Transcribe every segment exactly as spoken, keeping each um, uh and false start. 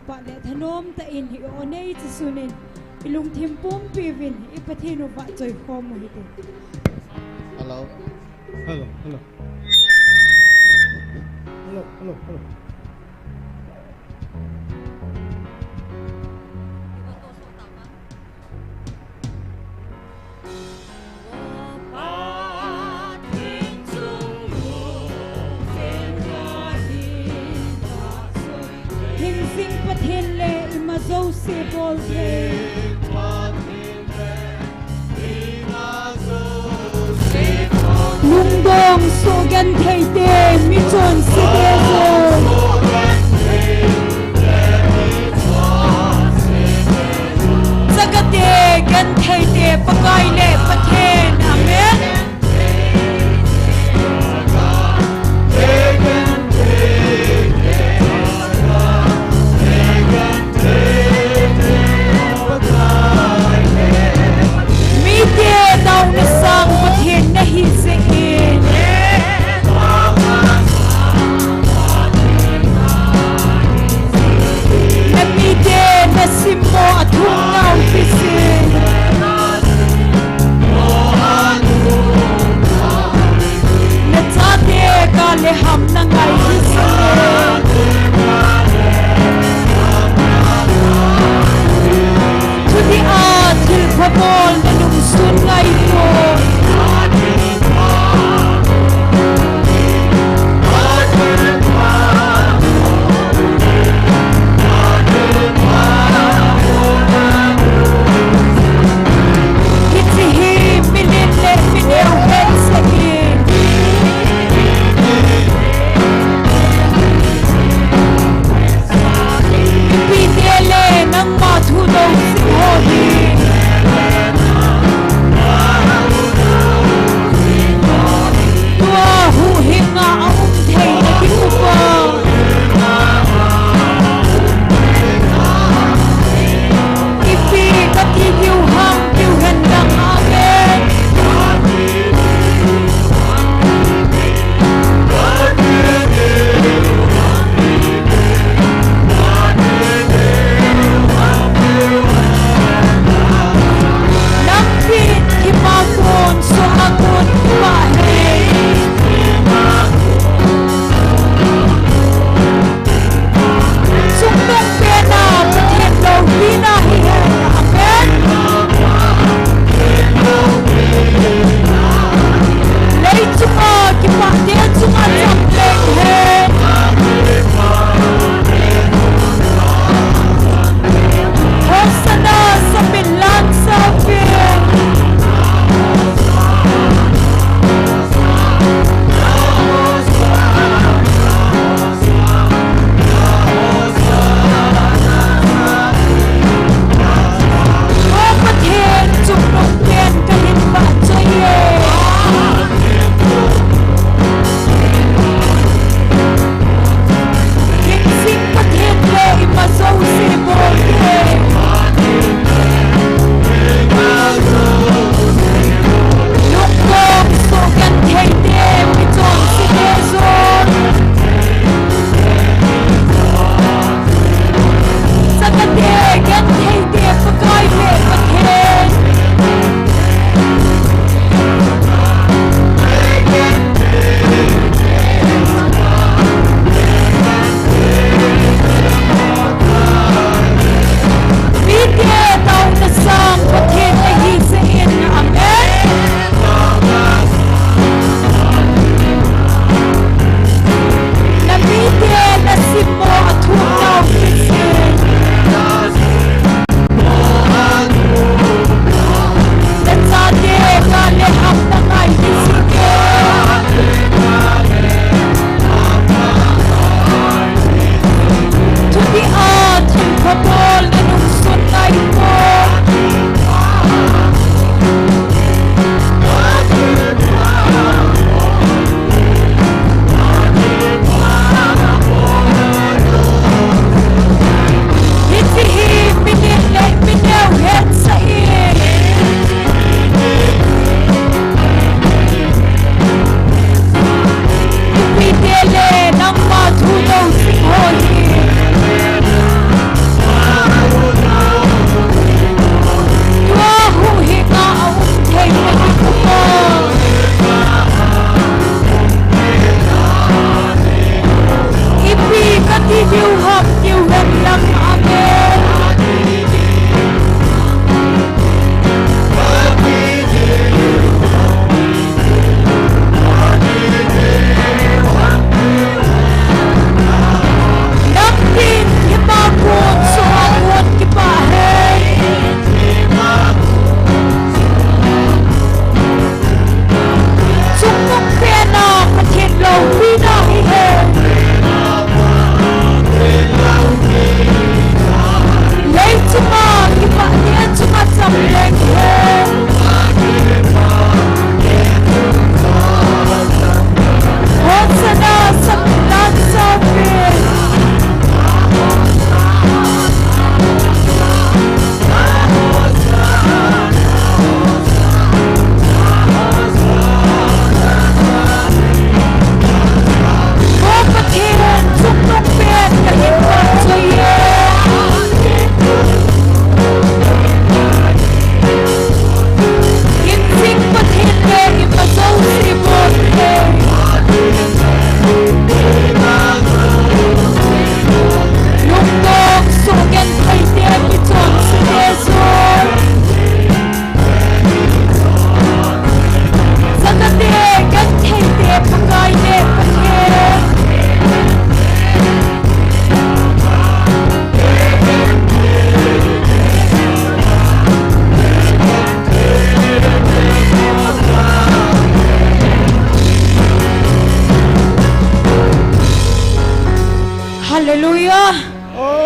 Pa le thanom tah in hi o nei chi sunin, i lungthim pumpi uvin i Pathen u vahchoi khom u hite. Hello. Hello, hello. Hello, hello, hello. Hingjing Pathen le ima jouse bol thei. Lungdong soh genthei te, michonse te jong. Chakate genthei te, Pakai le Pathen. Amen. Mite taona sang Pathen nahi jeh in. Na mite na simmo a thum nau kisin. Na chate ka le ham na ngai hi sile. Thudih a thil phabol na lungsun ngai poi. Hiche hi milen le mineo hetsa in. Ipi tile nangma thu dong sing ho hi. Tua huhhing a aum theina ding uva. Ipi kati diu ham, diu hen lang, amen. Sung nung pena Pathen loupina hi hen. Amen. Leichunga kipah te chunga cham leng hen. Hosanna, samin lang sauvin. O Pathen chungnung pen kahin vahchoi e. Hingjing Pathen le ima jouse bol thei. Lungdong soh genthei te, michonse te jong. Chakate genthei te, Pakai le Pathen. Mite taona sang Pathen ahi jeh in, amen. Na mite na simmo a thum nau kisin. Na chate ka le ham na ngai hi sile. Thudih a thil phabol na lungsun ngai poi. Hiche hi milen le mineo hetsa in. Ipi tile nangma thu dong sing ho hi.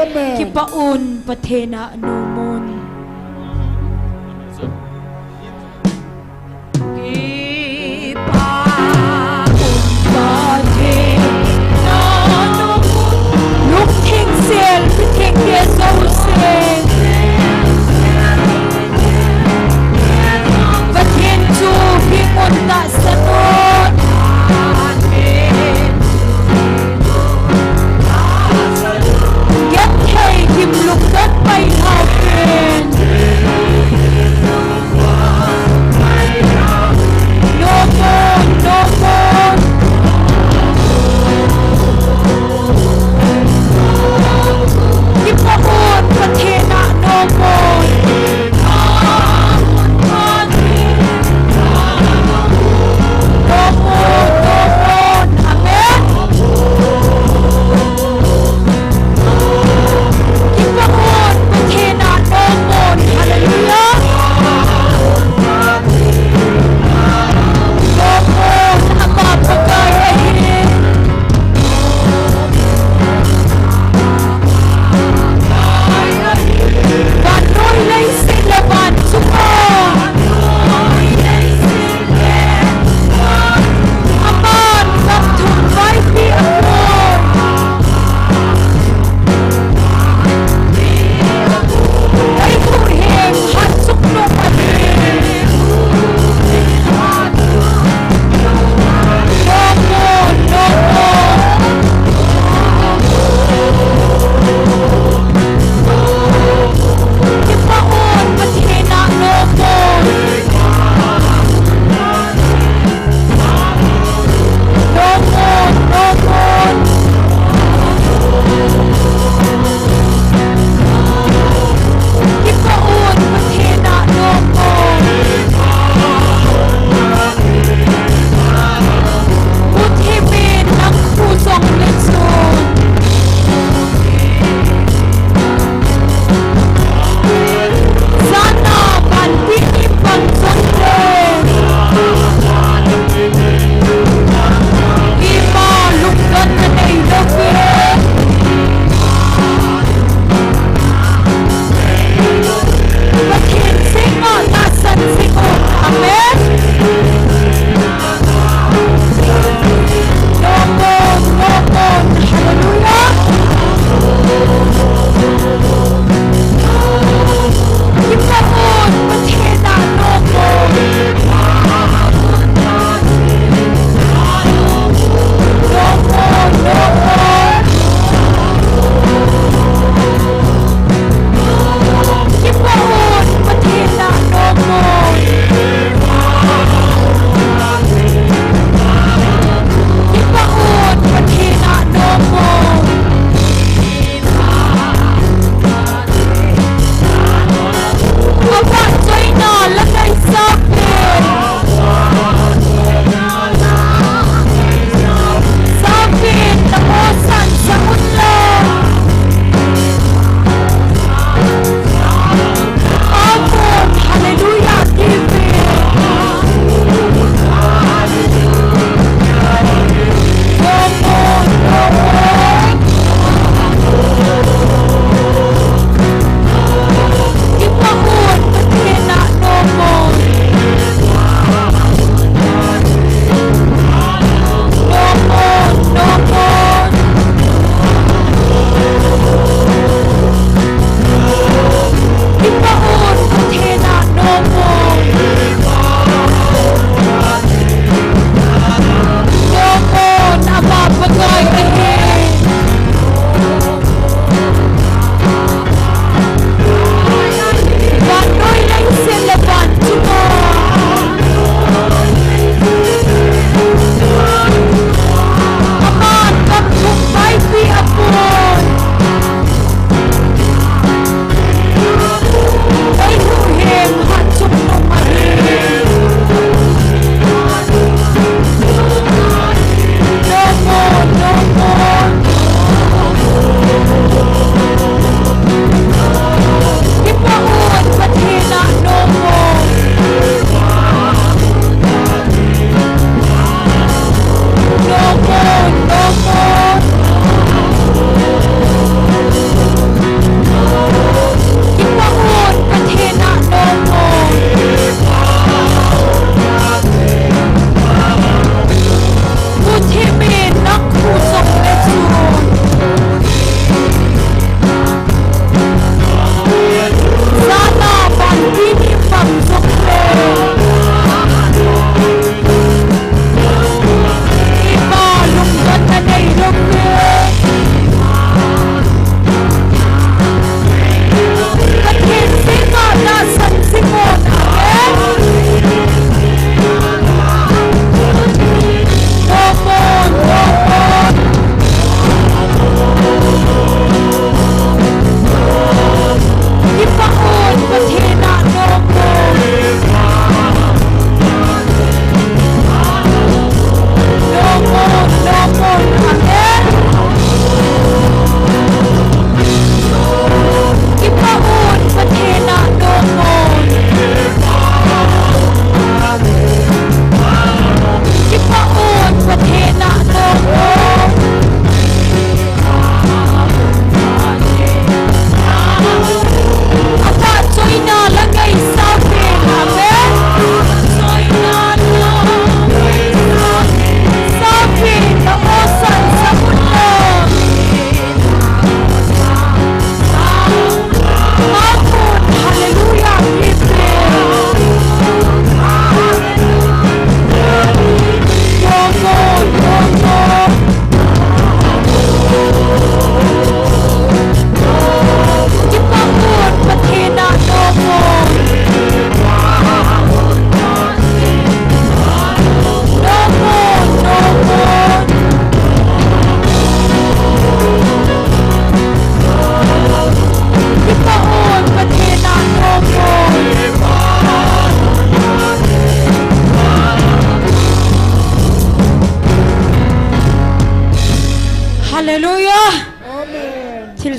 Amen. Kipah un, Pathen a nom un. Kipah un, Pathen a nom un. Lungtheng sel, mithengte jouse. Pathen chu phingun tahsan un. Genthei gimlung don pai lhau hen. Nom un, nom un. Kipah un, Pathen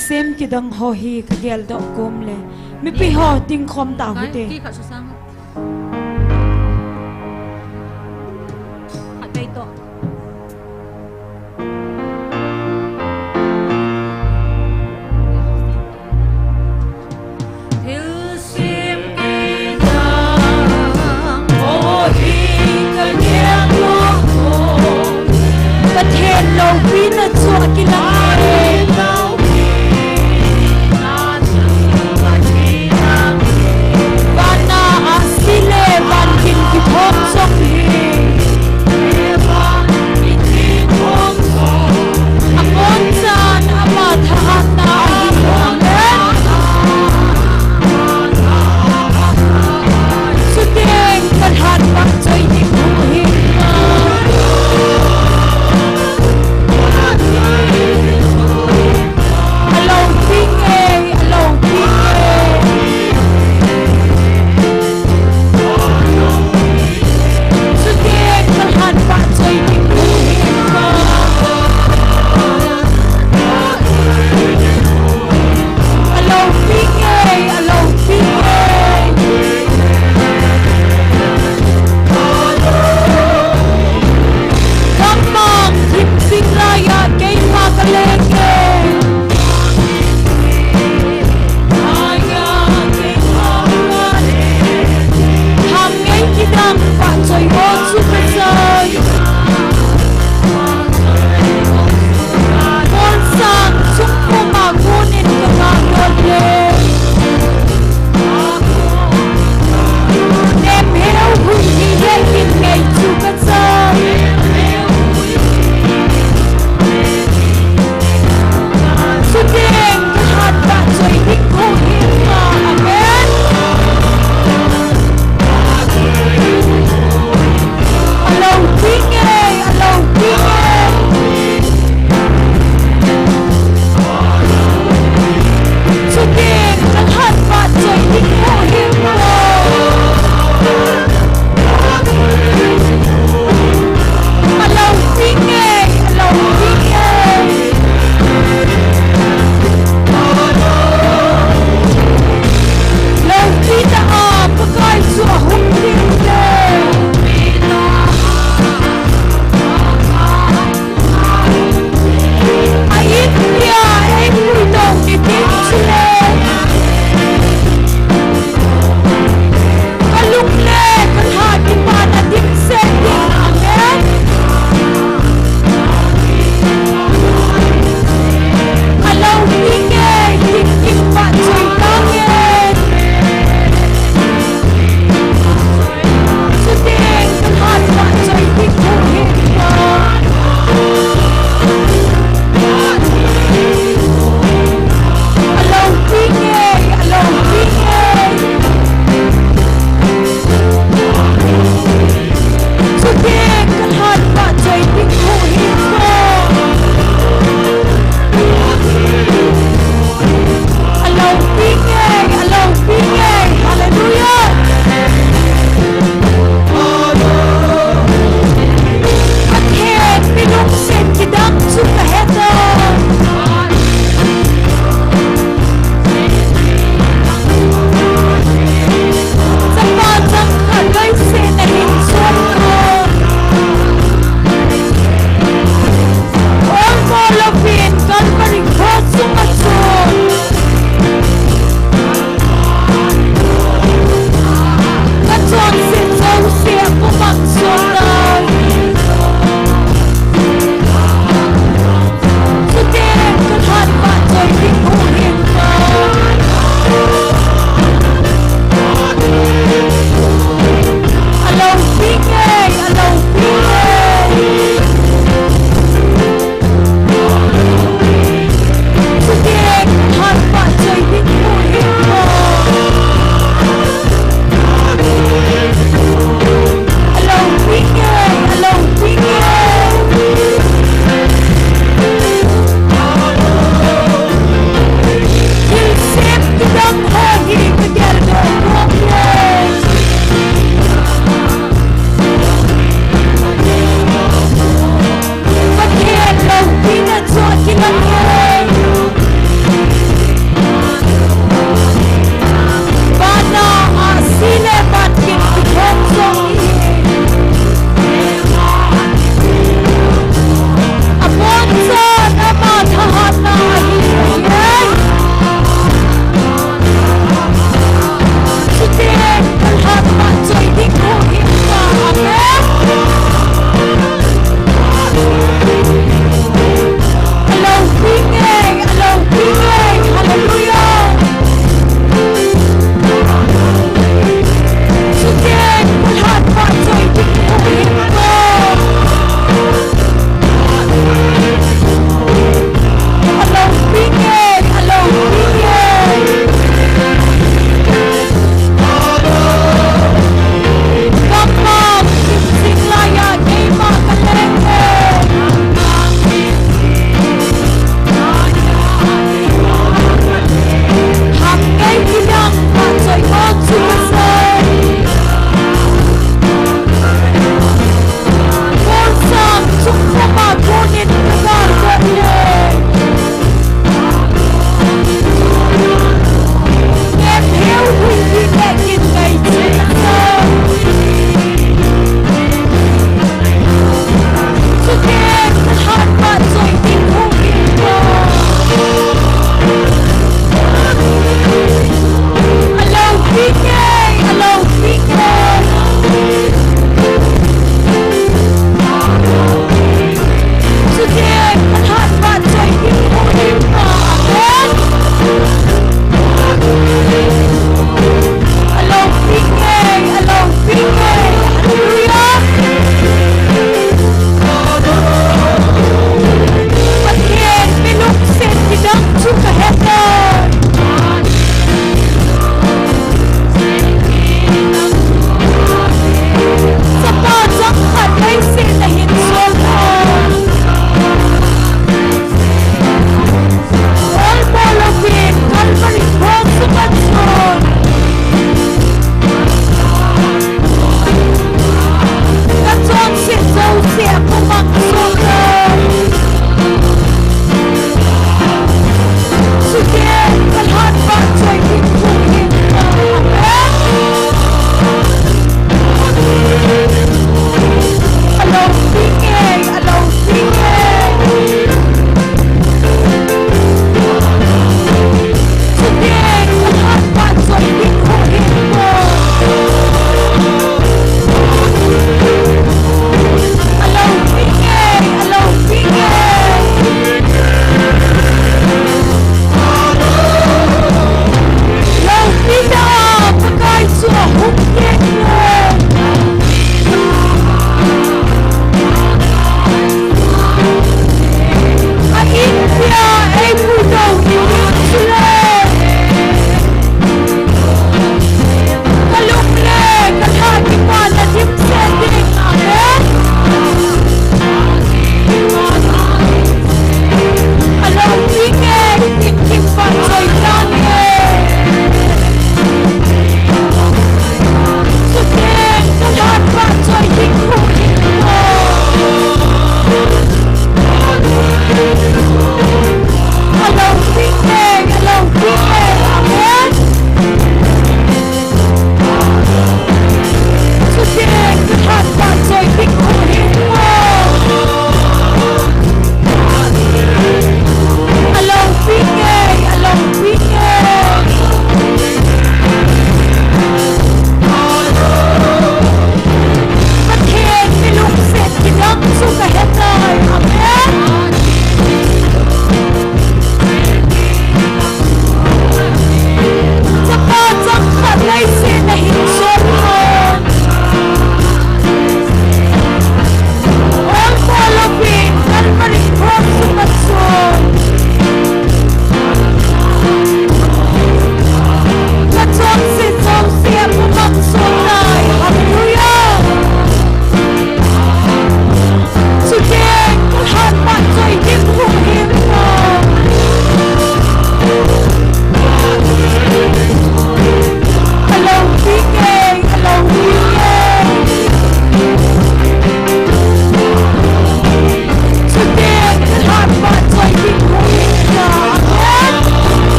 Sem kidang ho hi ka geldoh kom le, mipi ho tingkhom ta hite. Khat kai toh. Pathen loupina chu akilang e. Vana a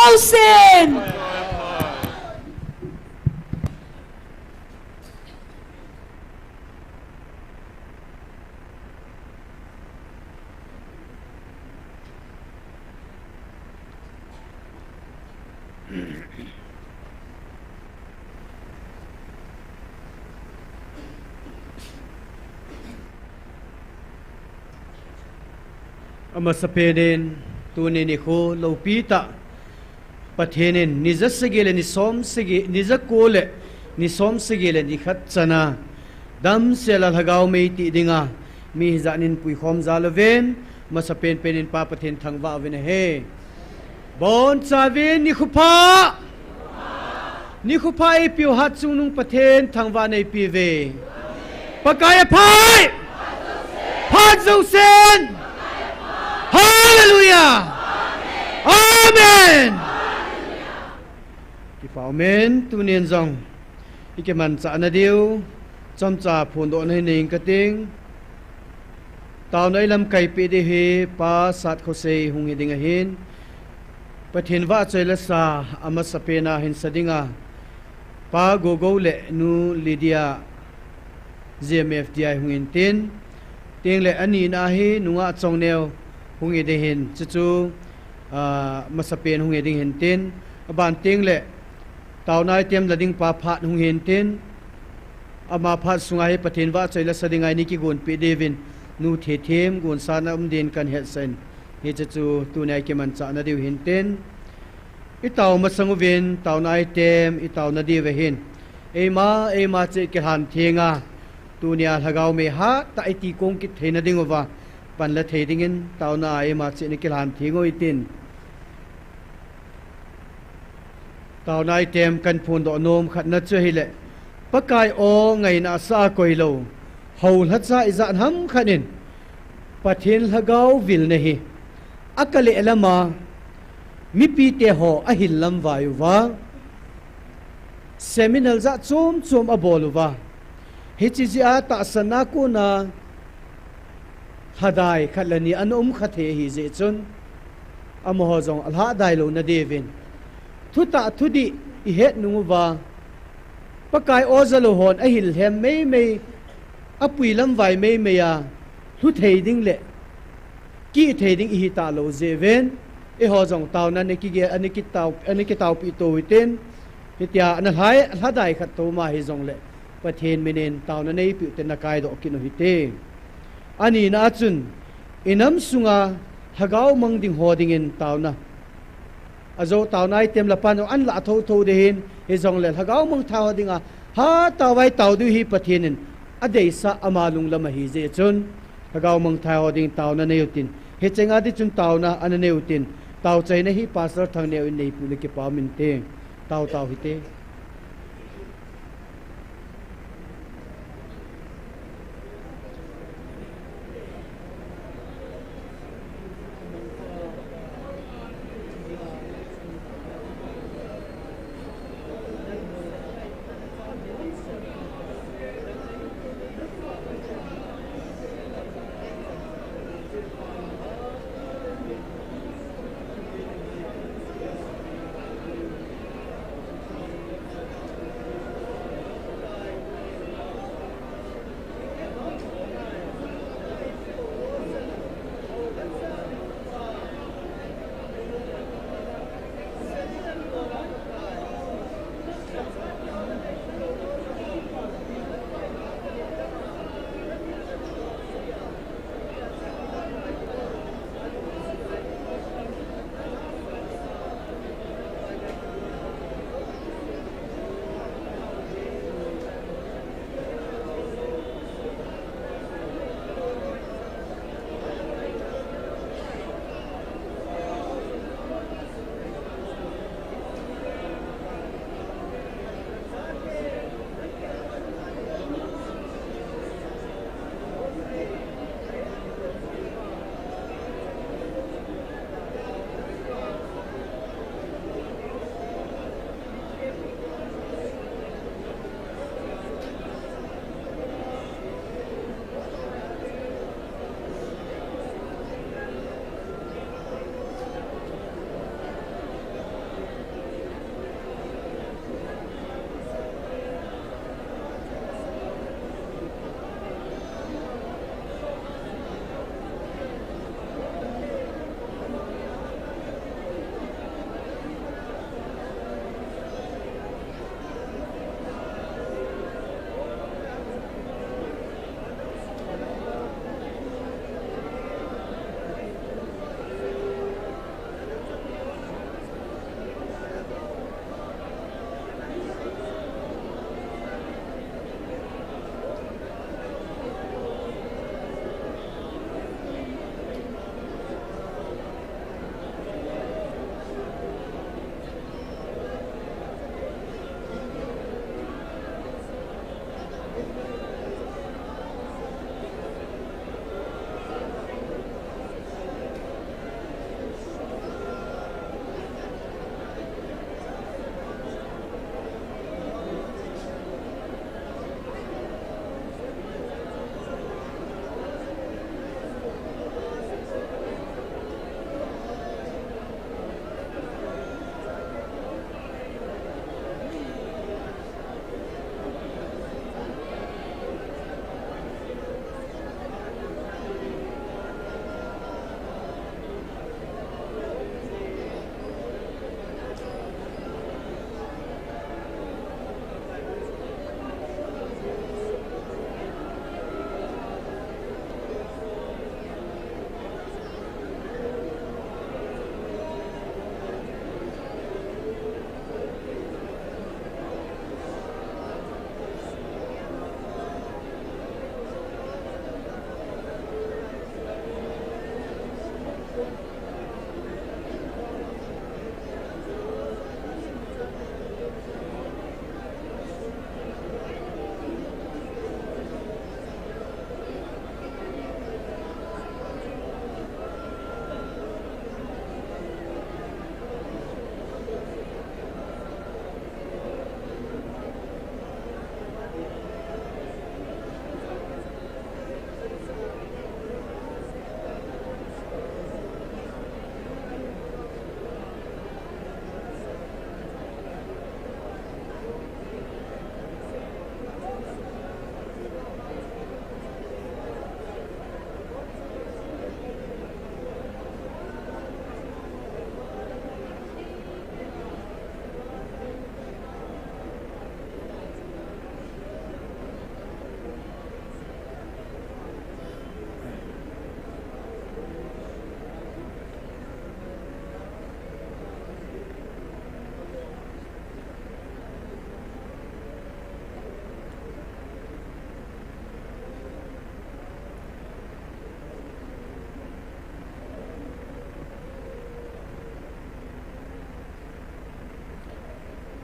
Thousand. Amasapen in, tuni nikho lopi tah, Pathen in ni jasagi le ni somsagi, ni jako le ni somsagi le ni khat chana damsel a lhagao mei ti dinga mi hijat in puikhom jal uvin, amasapen pen in Pa Pathen thangvah uvin ahi. Bonchauvin nikho pha. Nikho pha eipeu hat chungnung Pathen thangvah neipe uve. Pakai aphai. Phat jousen. Hallelujah. Amen. Kipa umin, tunin jong ikimanchah nadiu chomcha phondohna hi nei inge kati. Taona ilamkai peh ding hi Pa Satkhosei hung hi ding ahin, Pathen vahchoi lasa amasapen a hin sa dinga Pa Gogo le Nu Lydia, G M F D I hung intin, tengle anina hi Nungah Chongneo hung hi ding hin, chuchu, ah, amasapen hung hi ding hintin, aban tengle taona item la ding pa Phat hung hintin, ama Phat sunga hi Pathen vahchoi lasa dinga ini kigonpeh diuvin Nu Thethem gonsan a um din kahin hetsah in, hiche chu tunia ikimanchah nadiu hintin, itao masang uvin taona item itao nadiu ahin, eima, eima cheh kilhan thenga, tunia lhagao mei hattah iti kong kit theina dinguva panla thei dingin taona a eima cheh in kilhan theng u hitin. Taona item kahin phondoh nom khatna chu ahile, Pakai aw ngaina asa a koilou houlhacha ijat ham khat in Pathen lhagao vilna hi akale lama mipite ho ahil lamvai uva, seminar jat chom chom abol uva, hiche jeh a tahsanna kona lhadai khat le ni ana um kha thei ahijeh chun, amaho jong alhahdai lou nadiuvin, thutah thudih ihet nung uva, Pakai aw jalou hon ahil lhem meimei, apui lamvai meimei a lhu thei ding le kih thei ding ihi talou jeh uvin, eiho jong taona ana kigel, ana kitao, ana kitaopeh to hitin, hitia ana lhai, lhadai khat to ma hijongle Pathen minin taona neipeh u te nakaidoh kit u hite. Anina a chun, inam sunga lhagao mang ding ho dingin taona ajou, taona item la pan jong ana lah thotho ding ahin, hijongle lhagao mangthah ho dinga hatah a itao diu hi Pathen in adeisah ama lunglam ahijeh chun, lhagao mangthah ho dingin taona nei utin, hichenga ding chun taona ana nei utin, taochaina hi Pastor Thangneo in neipeh u le kipa um inte. Tao tao hite.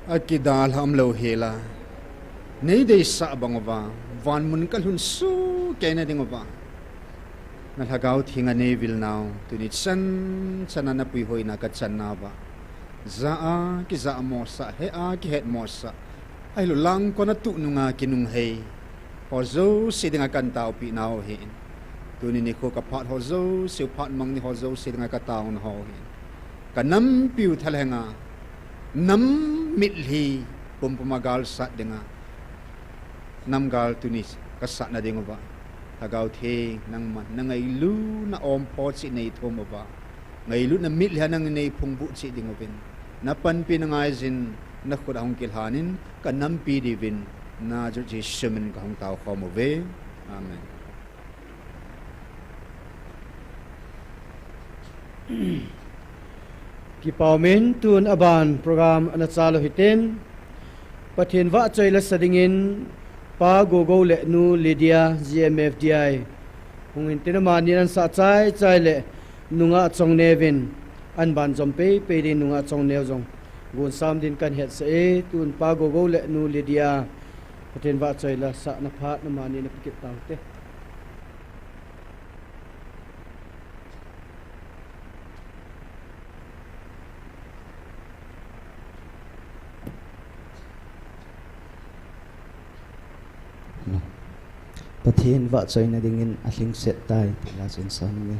Akidalha umlou hela, neideisah bang uva, van mun kalhun sukei nading uva, na Lhagao Theng a neivil nau tuni chan chana napuihoina kachan nauva, ja a kijahmosah, he a kihetmosah, ahilou lang kona tuh nunga kinunghei ho jouse dinga kantaopi nau ahin. Tuni nikho kaphat ho jouse, phat mang ni ho jouse dinga kataona ho ahin. Kanampiu thalhenga nam mitlhi pumpuma galsat dinga, namgal tuni kasatna ding uva, Lhagao Theng nangman nangailutna ompho cheh neithum uva, ngailutna mitlhi a nangin neiphungvuh cheh ding uvin, napanpi nangaijin, nakhut ahung kilhanin, kanampi diuvin, najou Jesu min kahung taokhom uve. Amen. Kipa umin, tun aban program ana chalou hitin, Pathen vahchoi lasa dingin Pa Gogou le Nu Lydia, G M F D I, hung intin, amani ana sah chaichai le nungah chongneo vin, aban jom peipei ding nungah chongneo jong gonsam din kahetsah e. Tun Pa Gogou le Nu Lydia, Pathen vahchoi lasahna phat amani ana pe kit taute. Pathen vahchoina dingin alhingset tai, ti la chun sa nge.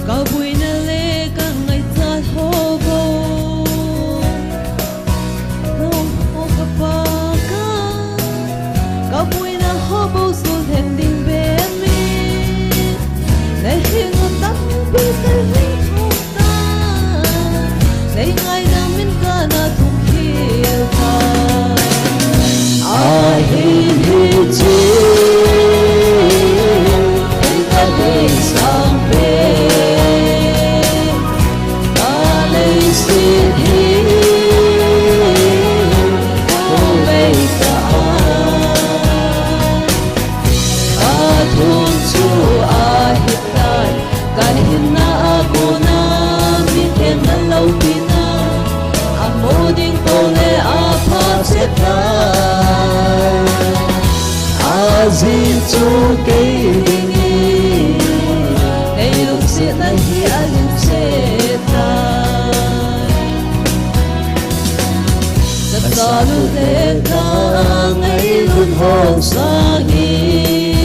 Kabuina le kangaichat ho bou, nang ho kapa ka, kabuina ho bou sulhen ding bemi. Nahinga tampi kahin thum ta, neingaidam in kana thum khel ta. Ahin hiche, in kadeisah pen, kaleiset hi, khovei ta a, kathum chu ahitai. Kahinna a kona, miten naloupina, amo ding poule apha seta. Ajeh chu kei dingin, nei lungsetna hi alhingset tai. Kachanu le kangailut ho sangin,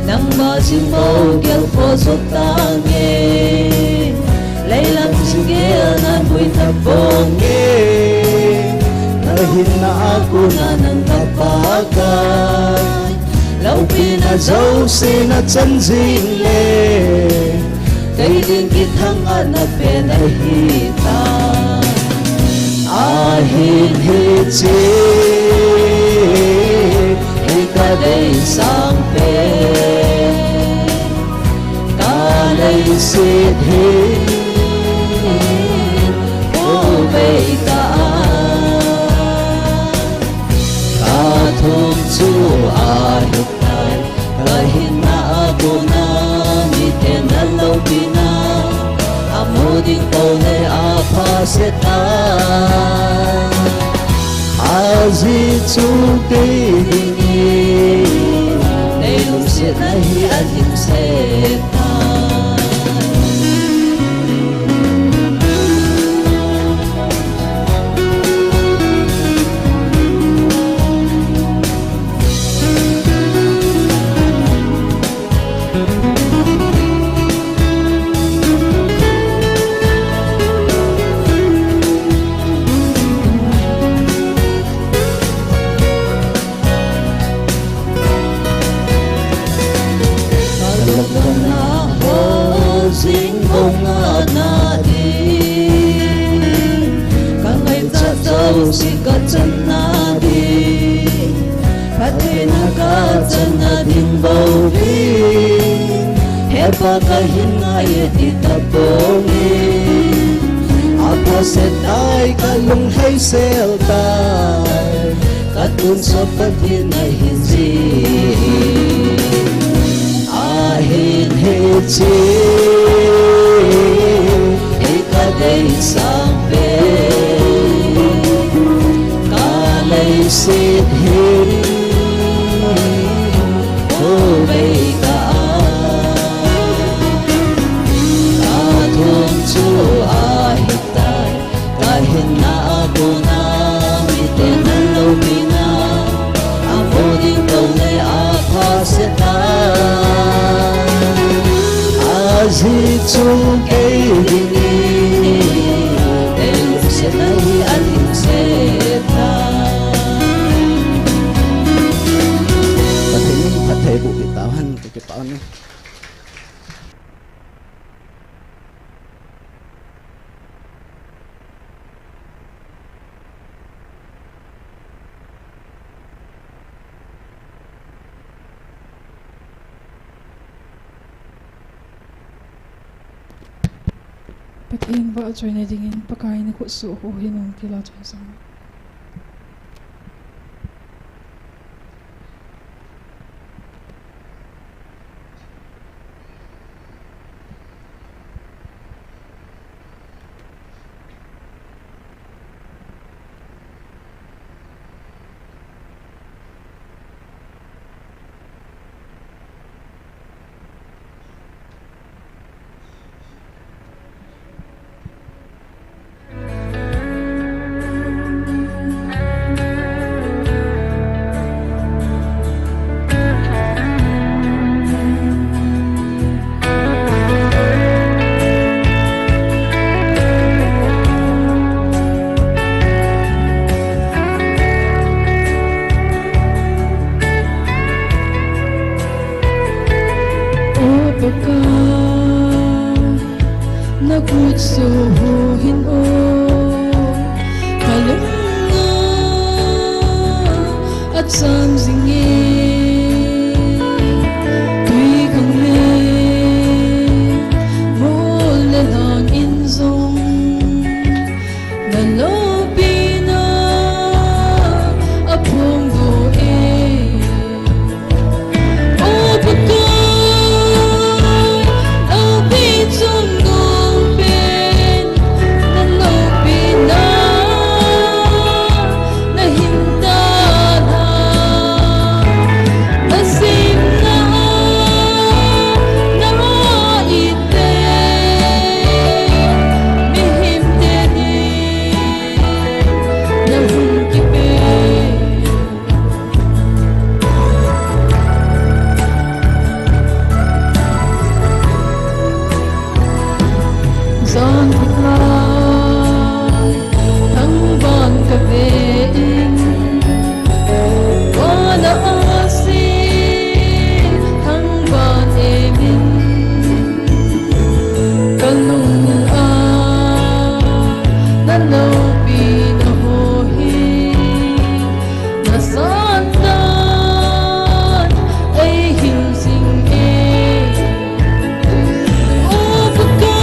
nangma jing bou gelkhoh joh tange. Leilam jing gel napuina ponge. Kahinna a kona nang kaPakai, loupina jouse nachan jing le, kei ding kithangvahna pen ahitai. Ahin hiche, in kadeisah pen, kaleiset hi, khovei ta a, kathum chu ahitai. Kahinna a kona, miten naloupina, amo ding poule apha seta. Ajeh chu kei dingin, nei lungsetna hi alhingset tai. Sika channa ding, Pathen a ka channa ding bou hi, Hepa kahin ngai e ti tapong e. Apha se tai, kalung lhai sel tai, katun so Pathen ahi ji. Ahin hiche, ei kadei sang pen, ka leiset hin, o vei ka a, ka thum chu ahi tai. Kahinna a kona, miten aloupina, amu ding tou le apha se tai. Aji chung kei ding e, kei lungset na hi alim se tai. Pathen in phatthei boh peh tauhen, kakipah e. Pathen vahchoina dingin Pakai in khutsoh ho hin hung kila choi sang. O Pakai, na khutsoh ho hin o, kalung a acham jing e. Twikhanglen, mol le lhang in jong, na loupina aphongdoh e. O Pakai, loupi chungnung pen, na loupina na hin dalha, na simna a na it e, mihem teni na hung kipe. Jan thik lai, thangvah kave in, vana ahsi, thangvah em in, kalung a, na loupina ho hi, na santan ei hil jing e. O Pakai,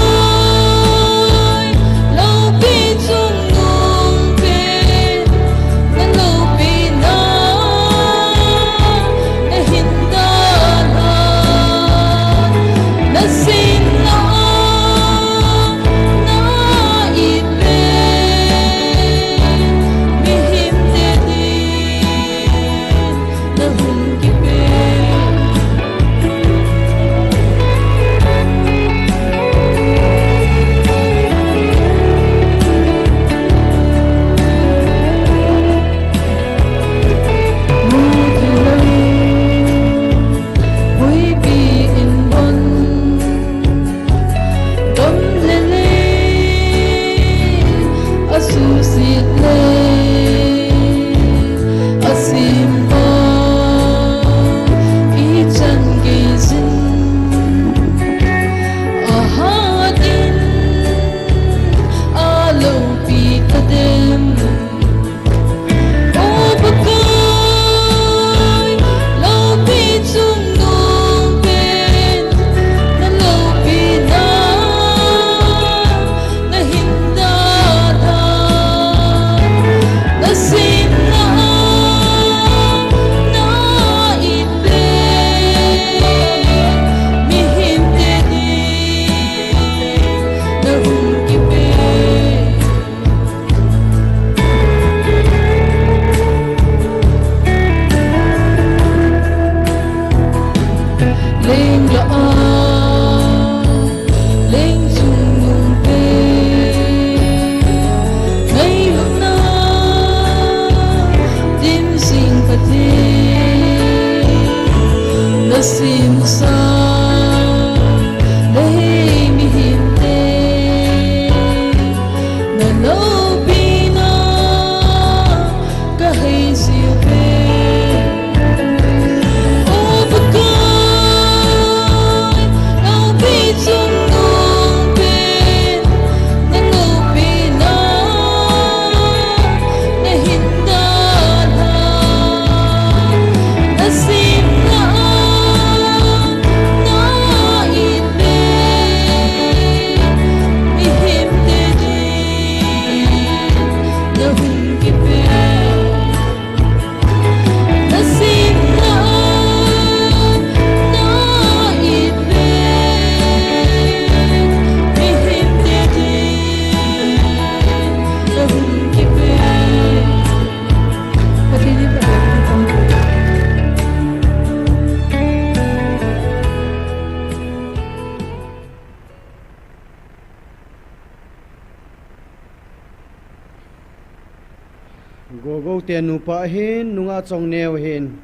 Gogo te nupa ahin, nungah chongneo ahin,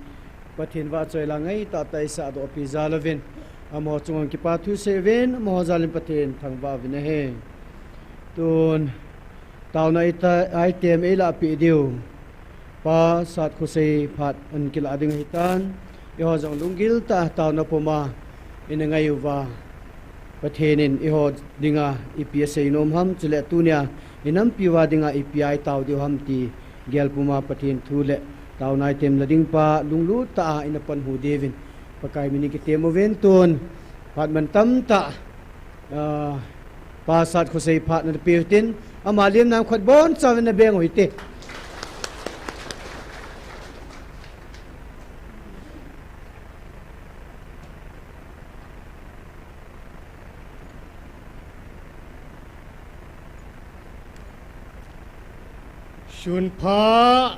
Pathen vahchoi la ngaitah tah eisah doh pi jal uvin, amaho chunga kipa thu seiyuvin, amaho jal in Pathen thangvah uvin ahi. Tun, taona item eilah peh diu, Pa Satkhosei phat ana kilah ding ahitan, eiho jong lunggil tah a taona puma ina ngai uva, Pathen in eiho dinga ipi asei nom ham, chule tunia inampi uva dinga ipi a itao diu ham ti gel puma Pathen thu le taona item la ding pa lunglut tah a ina pan hu diuvin Pakai min in kitem uvin. Tun phat man tamtah, ah, Pa Satkhosei phat na pe u hitin, ama lim nam khat boncha uvin na beng u hite. Sunpha,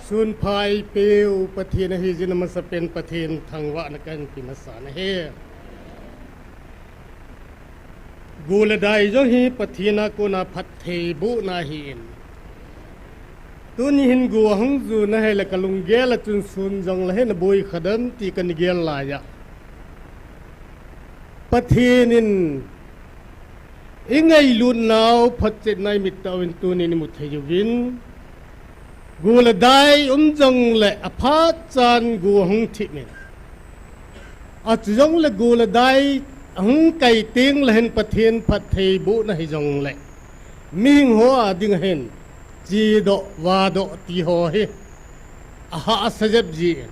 sunpha eipeu Pathen ahi jeh in amasapen Pathen thangvahna kahin pe masa nahi. Go le dai jong hi Pathen a kona phattheibohna ahin. Tuni hin go ahung ju na hile kalunggel a chun sun jong la hin aboi kha dem ti kana gel lai a. Pathen in ingailutnau phatchetna imit tah uvin tunin imu thei uvin. Go le dai um jongle aphat chan go ahung thip in. Achu jongle go le dai ahung kai teng le hin Pathen phattheibohna hijongle mihing ho a ding ahin chedoh, vadoh ti ho hi ahahsa jep jin.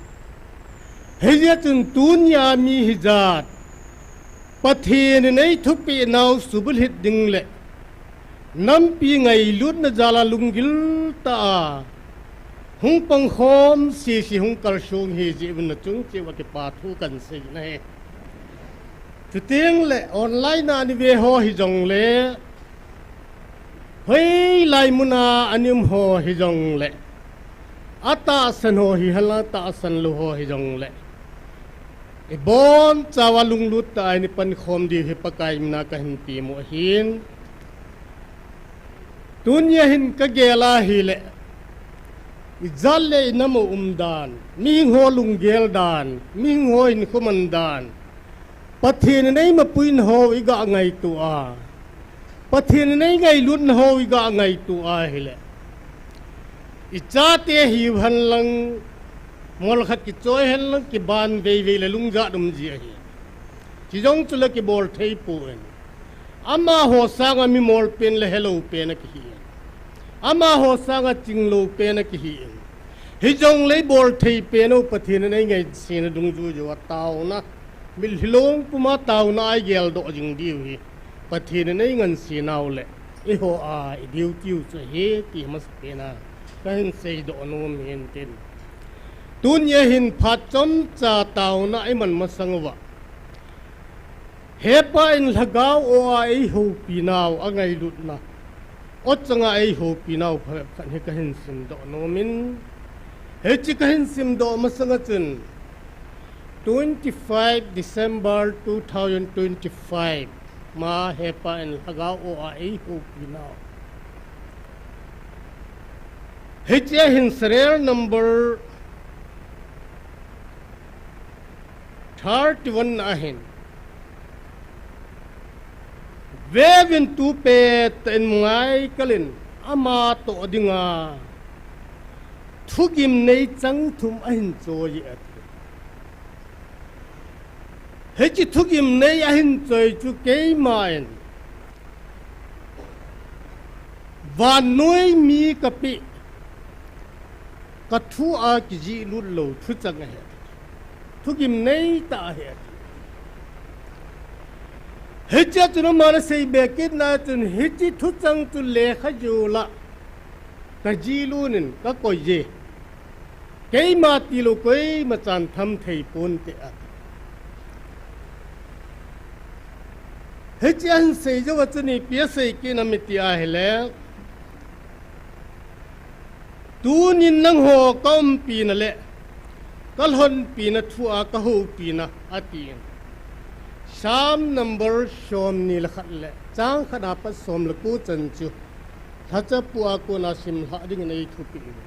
Hijeh chun tunia mi hijat Pathen in eithupeh nau subulhit ding le nampi ngailutna jal a lunggil tah a hung pangkhom sese hung kalsong hi jeh uvin nachung cheh uva kipa thu kahin sei nahi. Chuteng le online a ana ve ho hijongle, hoilai mun a ana um ho hijongle, atahsan ho hihen lang, atahsan lou ho hijongle, ibonchauva lunglut tah a ina pankhom diu hi Pakai min a kahin pemu ahin. Tunia hin kagel a hile, ijat le inam u um dan, mihing ho lunggel dan, mihing ho hinkho man dan, Pathen in eimapuina ho iga ngaito a, Pathen in eingailutna ho iga ngaito a hile, ichate hiu henlang, mol khat kichoi henlang, kiban veivei le lungjat um ji ahi. Chujong chule kibol thei pon. Amaho sanga mimol pen le helou pen akihi in. Amaho sanga chinglou pen akihi in. Hijongle ibol thei pen u Pathen in eingaisena dungjuija taona, mitlhi long puma taona a igeldoh jing diu hi Pathen in eingansena u le eiho a iduty u chu ahi ti masapen a kahin seidoh nom in tin. Tunia hin phat chomcha taona iman masang uva, Hepa in lhagao o a eihoupinau, angailutna o changa eihoupinau phabep khat hi kahin simdoh nom in, hiche kahin simdoh masanga chun, twenty-five December two thousand twenty-five ma Hepa in lhagao o a eihoupinau, hiche hin serial number thirty-one ahin, veuvin, tu pettah in mungai kalin, ama toh dinga thugimnei chang thum ahin choi e ati. Hiche thugimnei ahin choi chu keiman vannoi mi kapeh, kathu a kijihlut lou thuchang ahi ati. Thugimnei tah ahi ati. Hichea chun aman aseibe kitna chun hiche thuchang chu lekhajol a kajihlut in kakoi e. Keima tilou koima chan tham thei ponte ati. Hiche ahin sei jouva chun ipi asei kit ham iti ahile, tunin nangho kaumpina le kalhonpina thua kahoupina atin. Psalm number somni le khat le chang khat apat som le ko chan chu Thachapu a kona simlhah dingin eithupeh uve.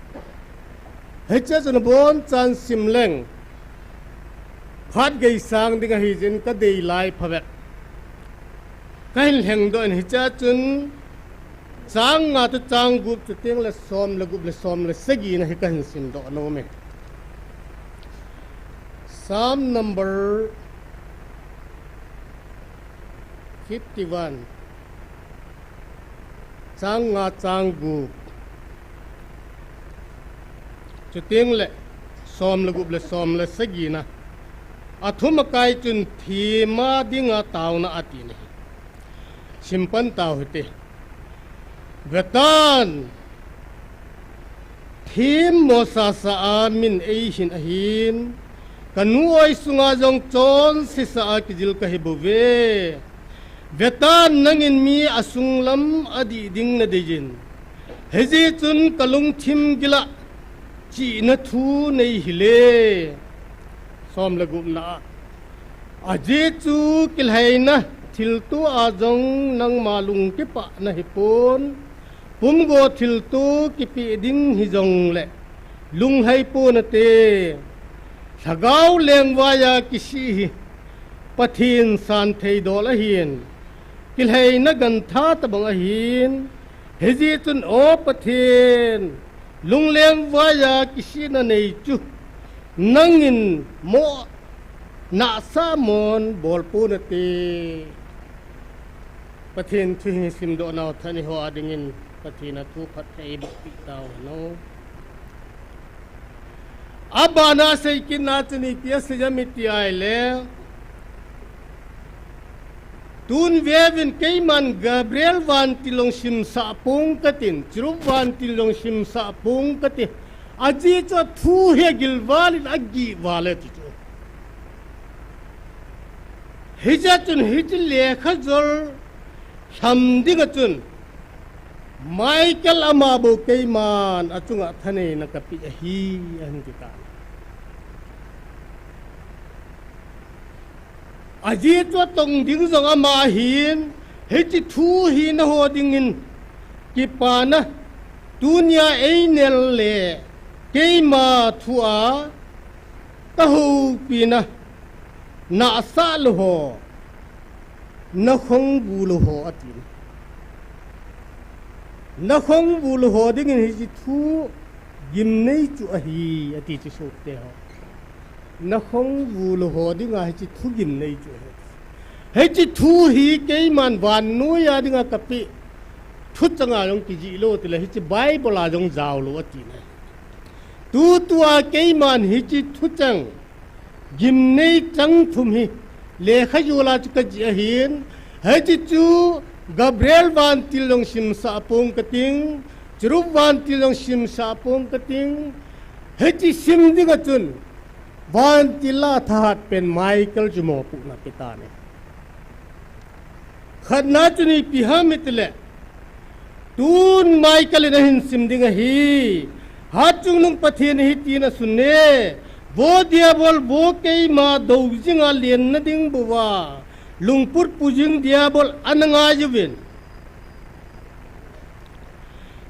Hichea chun abonchan sim leng phat gei sang ding ahijeh in kadei lai phabep kahin lhengdoh in, hichea chun chang nga toh chang gup, chuteng le som le gup le som le sagi na hi kahin simdoh nom e. Psalm number fifty-one, chang nga, chang gup, chuteng le som le gup le som le sagi na. Athum akai chun thema dinga taona ati na hi. Simpan tau hite. Vetan, themmo sasa a min eihin ahin, kanu oi sunga jong chonsesa a kijil kahi bouve. Vetan, nangin mi asunglam adih ding nadeiyin, hijeh chun kalungthim gila chihna thu neihil e. Som le gupna a, ajeh chu kilhaina thilto a jong nangma lung kipah nahipon, pumgo thilto kipeh ding hijongle lunglhai ponate. Lhagao lengvaiya kisih hi Pathen santhei dol ahin, kilhaina gantha tobang ahin, hijeh chun, O Pathen, lunglengvaiya kisihna nei chu nangin mo nahsah mon bol ponate. Pathen thu hi simdoh nau thaneho a dingin Pathen a thu phatthei eibohpeh tau hen. Abana seikit na chun ipi asei em iti ahile, tun veuvin, keiman Gabriel vantil jong simsah pong katin, Cherub vantil jong simsah pong kati. Ajeh chu athu hi agilval in agihval e ti chu. Hijeh chun hiche lekhajol lham dinga chun Michael ama bou keiman achunga thaneina kapeh ahi, ahin ti tai. Ajeh chu atong ding jong ama ahin, hiche thu hi nangho dingin kipana tunia einel le keima thua kahoupina, nahsah lou ho, nakhongbu lou ho atin. Nakhongbu lou ho dingin hiche thu gimnei chu ahi ati chu sohteho. Nakhongbu lou ho dinga hiche thu gimnei chu ahi. Hiche thu hi keiman vannoiya dinga kapeh thuchanga jong kijih lou tile hiche Bible a jong jaolou atin ahi. Tutua keiman hiche thuchang gimnei chang thum hi lekhajola chu kajih ahin, hiche chu Gabriel vantil jong simsah pong kating, Cherub vantil jong simsah pong kating, hiche sim dinga chun vantil a thahatpen Michael chu mopohna apetan ahi. Khatna chun ipi ham itile, tun Michael in ahin sim ding ahi. Hatchungnung Pathen in hitin asun e, Vo Diabol, vo keima dou jinga lenna ding bouva lungput pujing Diabol, ana ngaiuvin.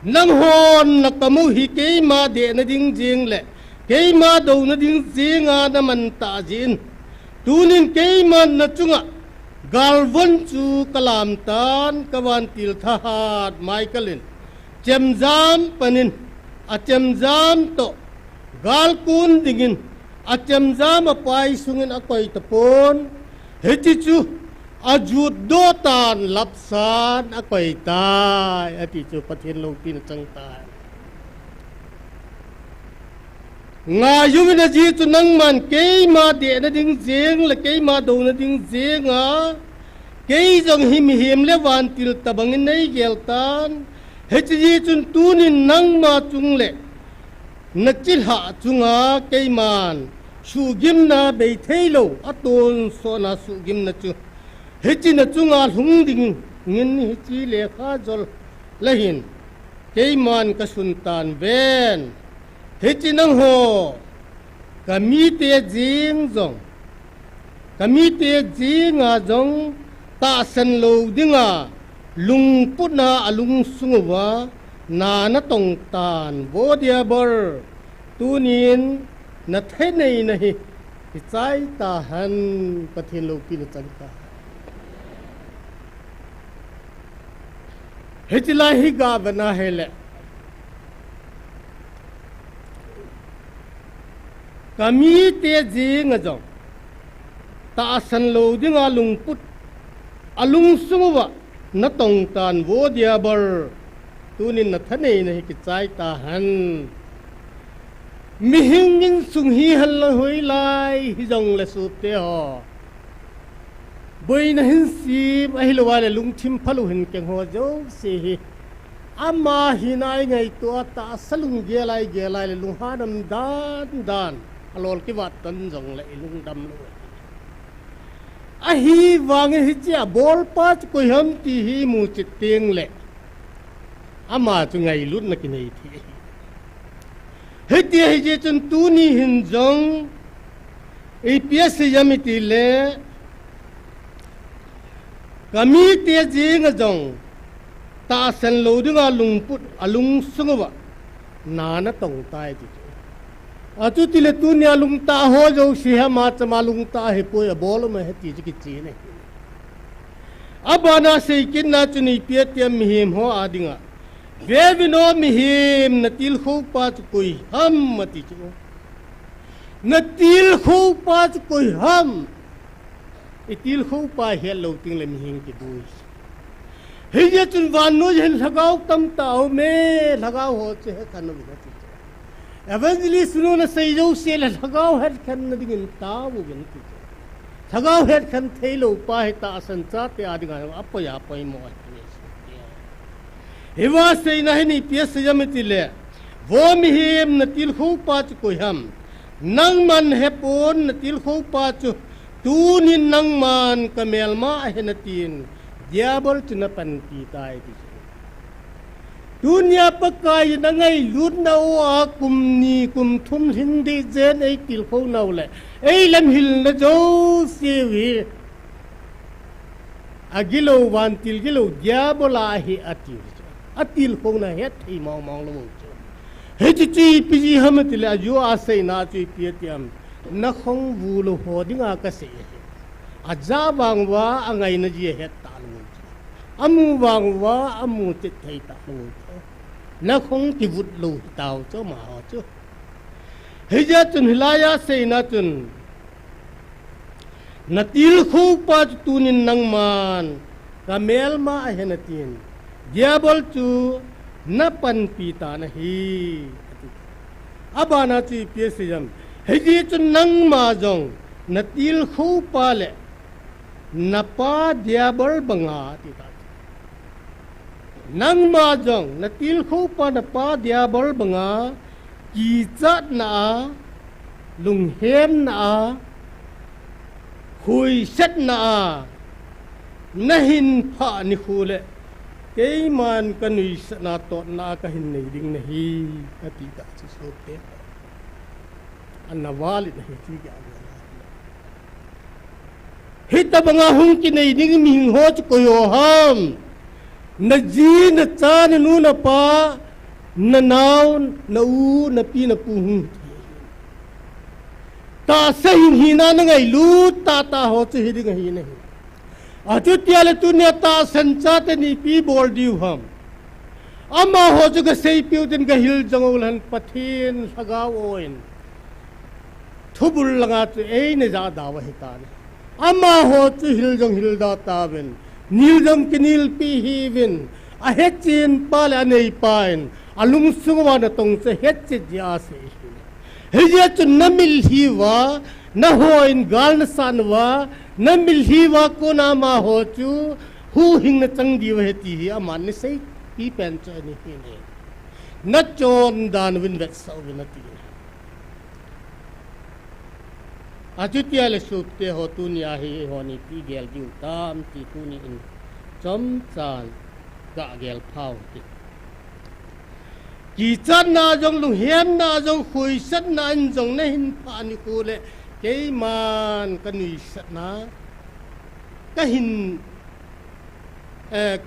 Nanghon nakam u hi keima dehna ding jeng le keima douna ding jenga naman tah jeh in, tunin keiman nachunga galvon chu kalamtan, kavantil thahat Michael in chemjam panin, achemjam toh galkon dingin, achemjam apai sungin akoi tapon, hiche chu ajutdoh tan lapsan akoi tai, ati chu Pathen loupina chang tai. Ngaiuvin, ajeh chu nangman keima dehna ding jeng le keima douna ding jenga, kei jong hi mihem le vantil tobangin neigel tan, hiche jeh chun tunin nangma chung le nachilhah chunga keiman suhgimna beitheilou, atonsotna suhgimna chu hiche nachunga lhung dingin hiche lekhajol lahin keiman kasun tanven. Hiche nangho kamite jeng jong, kamite jenga jong tahsan lou dinga lungputna alungsung uva Na, na tong tan, vo Diabol, tunin na thaneina hi, kichai tahen, Pathen loupina chang tahen. Hiche lai hi gavena hile, ka mite jenga jong tahsan lou dinga lungput, alungsung uva, na tong tan vo Diabol, tunin na thaneina hi kichai tahen. Mihing insung hihen lang hoilai hijongle sopite ho, boina hin sem, ahilouleh lungthim phalou hin keng ho jouse hi, ama hina i ngaito a, tahsa lunggel a i gel a le lunghanam dan dan, alol kivat tan jongle i lungdam lou. Ahivangin hiche a bolpa chu koi ham ti hi imu chet tengle, ama chu ngailutna kinei thei ahi. Hiti ahi jeh chun tuni hin jong ipi asei em itile, ka mite jenga jong tahsan lou dinga lungput, alungsung uva, na, na tong tai ti chu. Achuti le tunia lungtah ho jouse hi ama chama lungtah ahipoi, abol um ahi ti chu kichen ahi. Abana seikitna chun ipi ati em, mihem ho a dinga, veuvin o mihem, na tilkhoupa chu koi ham ati chu. Na tilkhoupa chu koi ham? I tilkhoupa hetlou tengle mihem kiboi. Hijeh chun vannoi hin lhagao tamtah aume, lhagao ho chu hekhen uvin ati chu. Evangelist nu nasei jouse le lhagao hetkhenna dingin taovin ati chu. Lhagao hetkhen theilou pa hi tahsan chate a dinga apoi a poimo ahi. Hiva seina hin ipi asei em itile, vo mihem, na tilkhoupa chu koi ham? Nangman hepon, na tilkhoupa chu tunin nangman ka melma ahi natin, Diabol chu na panpi tai ti chu. Tunia Pakaiyin angailutnau a kum ni kum thum lhing ding jen eitilkhou nau le eilamhilna jouse u hi, agilou vantil gilou Diabol a ahi ati chu. Atilkhouna hetthei mongmong lou chu. Hiche chu ipi jeh ham itile, ajo a seina chu ipi ati em, nakhong vulou ho dinga kasei ahi. Ajah vang uva, angaina jeh ahet talou chu. Amu vang uva, amu chet thei talou chu. Nakhong kivut lou hitau chu amaho chu. Hijeh chun hilaiya seina chun, na tilkhoupa chu tunin nangman ka melma ahi natin, Diabol chu na panpi tan ahi, ati. Abana chu ipi asei em, hijeh chun nangma jong na tilkhoupa le na pa Diabol banga ati tai. Nangma jong na tilkhoupa na pa Diabol banga kichatna a, lunghemna a, khuisatna a nahin phah nikho le keiman kanuisatna totna a kahin nei ding nahi, ati tai chu sopite. Ana val in ahi ti gel a. Hitobanga hung kinei ding mihing ho chu koi ho ham? Naji, nacha, nanu, napa, nanao, na u, napi, napu hung. Tahsa hing hina nangailut tahtah ho chu hiding ahi nahi. Achutia le tunia tahsan chate in ipi bol diu ham? Amaho chu kaseipiu tin kahil jong uleh hen, Pathen lhagao in thubul langa chu eina jahda u ahitan. Amaho chu hil jong hilda tauvin, nil jong kinilpeh hih uvin, ahechen pa le anei pa in alungsung uva natong chu ahetchet jeh a asei ahi. Hijeh chun namil hiuva, nahon gal nasan uva, namil hiuva kona amaho chu huhhingna chang diu ahi ti hi aman aseipi pen chu ahi. Nachon dan uvin vetsah uvin ati. Achutia le sopite ho, tunia hi eihon ipi gel diu tam ti tunin chomchan gah gel phau hite. Kichatna jong, lunghemna jong, khuisatna in jong nahin phah nikho le keiman kanuisatna kahin, eh,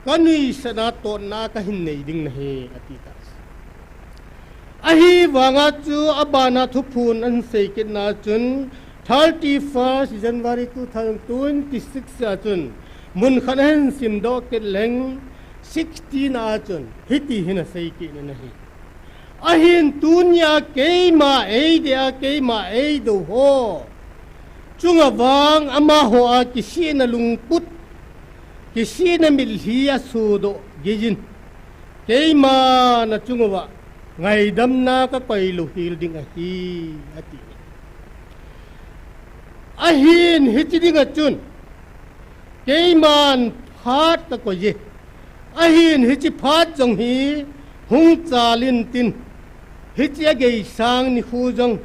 ka nuisat a totna ka hin nei ding nahi, ati ta. Ahivanga chu abana thuphon ahin sei kitna chun, thirty-first January two thousand twenty-six a chun, mun khat ahin simdoh kit leng, sixteen a chun, hiti hin asei kit in ahi. Ahin tunia keima eidei a, keima eidou ho chunga vang amaho a kisihna lungput, kisihna mitlhi asodoh geiyin, keima nachung uva ngaidamna kakoi louhel ding ahi, ati. Ahin hiche dinga chun, keiman phat kakoi e. Ahin hiche phat jong hi hung chal intin, hiche ageisang nikho jong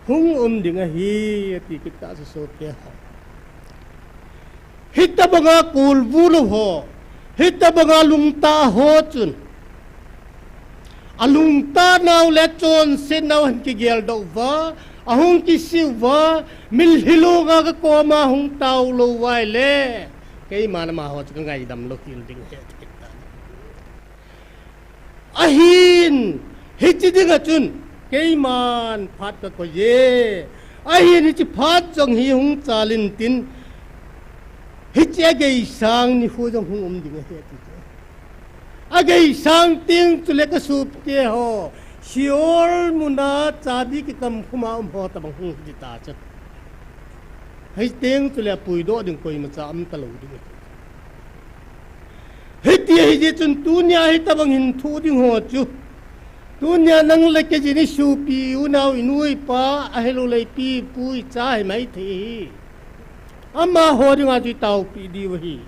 hung um ding ahi, ati kit ta, sopi ho. Hitobanga kolvu lou ho, hitobanga lungtah ho chun, alungtah nau le chonset nau ahin kigeldoh uva, ahung kisih uva, mitlhi longa kakoma hung tao lou uva ahile, keiman amaho chu kangaidam louhel ding ahi, ati kit ta. Ahin, hiche dinga chun, keiman phat kakoi e. Ahin hiche phat jong hi hung chal intin, hiche ageisang nikho jong hung um ding ahi, ati. Ageisang teng chule ka sopi ho, Sheol muna chabi kikamkhum a um ho tobang hung hita chu. Hiti teng chule apuidoh ding koimacha um talou ding ahi. Hiti ahijeh chun tunia hitobang hin thoh ding ho chu, tunia nang le kei jin isopi, unao, inu, ipa, ahilouleh ipi ipu icha himai thei hi, amaho dinga chu itaopi diu ahi.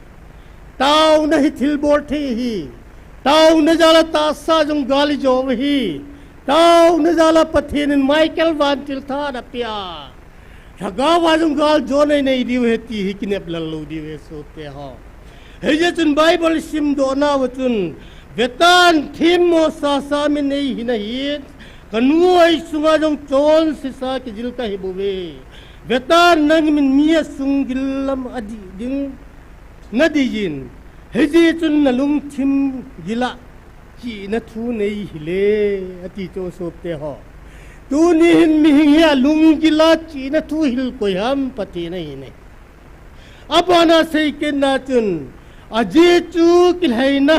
Taona hi thilbol thei ahi. Taona jal a tahsa jong gal ijo u ahi. Taona jal a Pathen in Michael vantil tha ana pea, Lhagao a jong gal jona inei diu ahi ti hi kinep lal lou diu ahi, sopi ho. Hijeh chun Bible isimdoh nauva chun, vetan themmo sasa min eihin ahin, kanu eisunga jong chonsesa kijil kahi bouve. Vetan nangin mi asunggil lam adih ding nadih in, hijeh chun nalungthim gil a chihna thu nei hile, ati chu, sopi ho. Tuni hin mihem hi alunggil a chihna thu hil koi ham? Pathen ahi ne. Abana sei kitna chun, ajeh chu kilhaina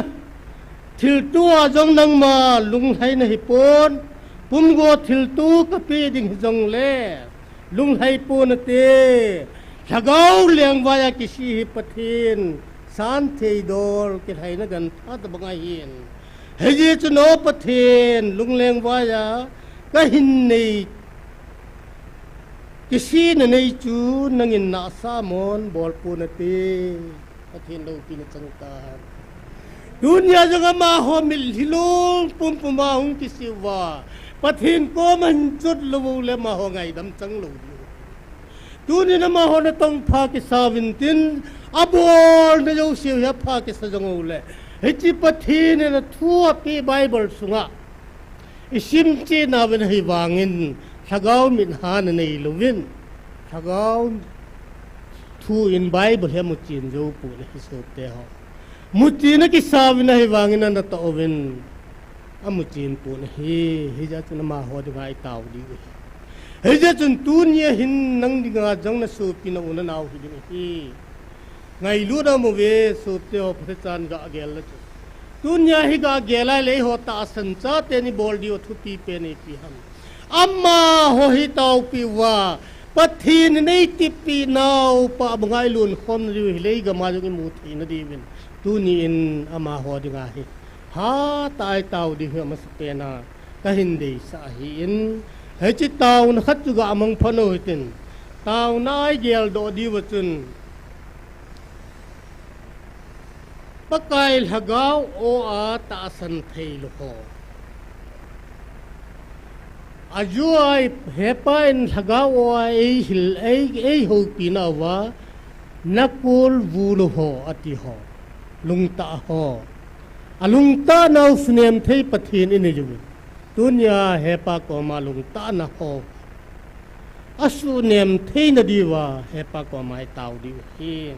thilto a jong nangma lunglhai nahipon, pumgo thilto kapeh ding hijongle lunglhai ponate. Lhagao lengvai a kisih hi Pathen santhei dol kilhaina gantha tobang ahin. Hijeh chun, O Pathen, lunglengvai a kahin nei kisihna nei chu nangin nahsah mon bol ponate. Pathen loupina chang tahen. Tunia jong amaho mitlhi long pumpum a hung kisih uva, Pathen koma hin chot lou uleh amaho ngaidam chang lou diu. Tunin amaho natong pha kisa uvin tin, abolna jouseu hi apha kisa jong uleh, hiche Pathen in athu apeh Bible sunga isim cheh nauvin ahivangin, lhagao mit hana nei louvin, lhagao thu in Bible hi amuchen jou pon ahi, sopi ho. Muchen akisa uvin ahivangin anatoh uvin, amuchen pon ahi. Hijeh chun amaho dinga itao diu ahi. Hijeh chun tunia hin nang dinga jong nasopi nau nanao hiding ahi. Ngailut a um uve, sopi ho, Pathen chan gah gel le chu. Tunia hi gah gel a ahile eiho tahsan chaten ibol diu athupi pen ipi ham? Amaho hi taopi uva, Pathen in eitipi nauva banga ilunkhom diu hile, igam a jong imu theina diuvin, tuni in amaho dinga hi hatah a itao diu hi amasapen a kahin deisah ahin, hiche taona khat chu gah mangphat u hitin, taona a igeldoh diuva chun, Pakai lhagao aw a tahsan theilou ho. Ajeh chu Hepa in lhagao aw a eihil, ei, eihoupina uva, nakolvu lou ho, ati ho. Lungtah ho. Alungtah nau sunem thei Pathen inei uvin. Tunia Hepa koma lungtahna ho asunem theina diuva Hepa koma itao diu ahi.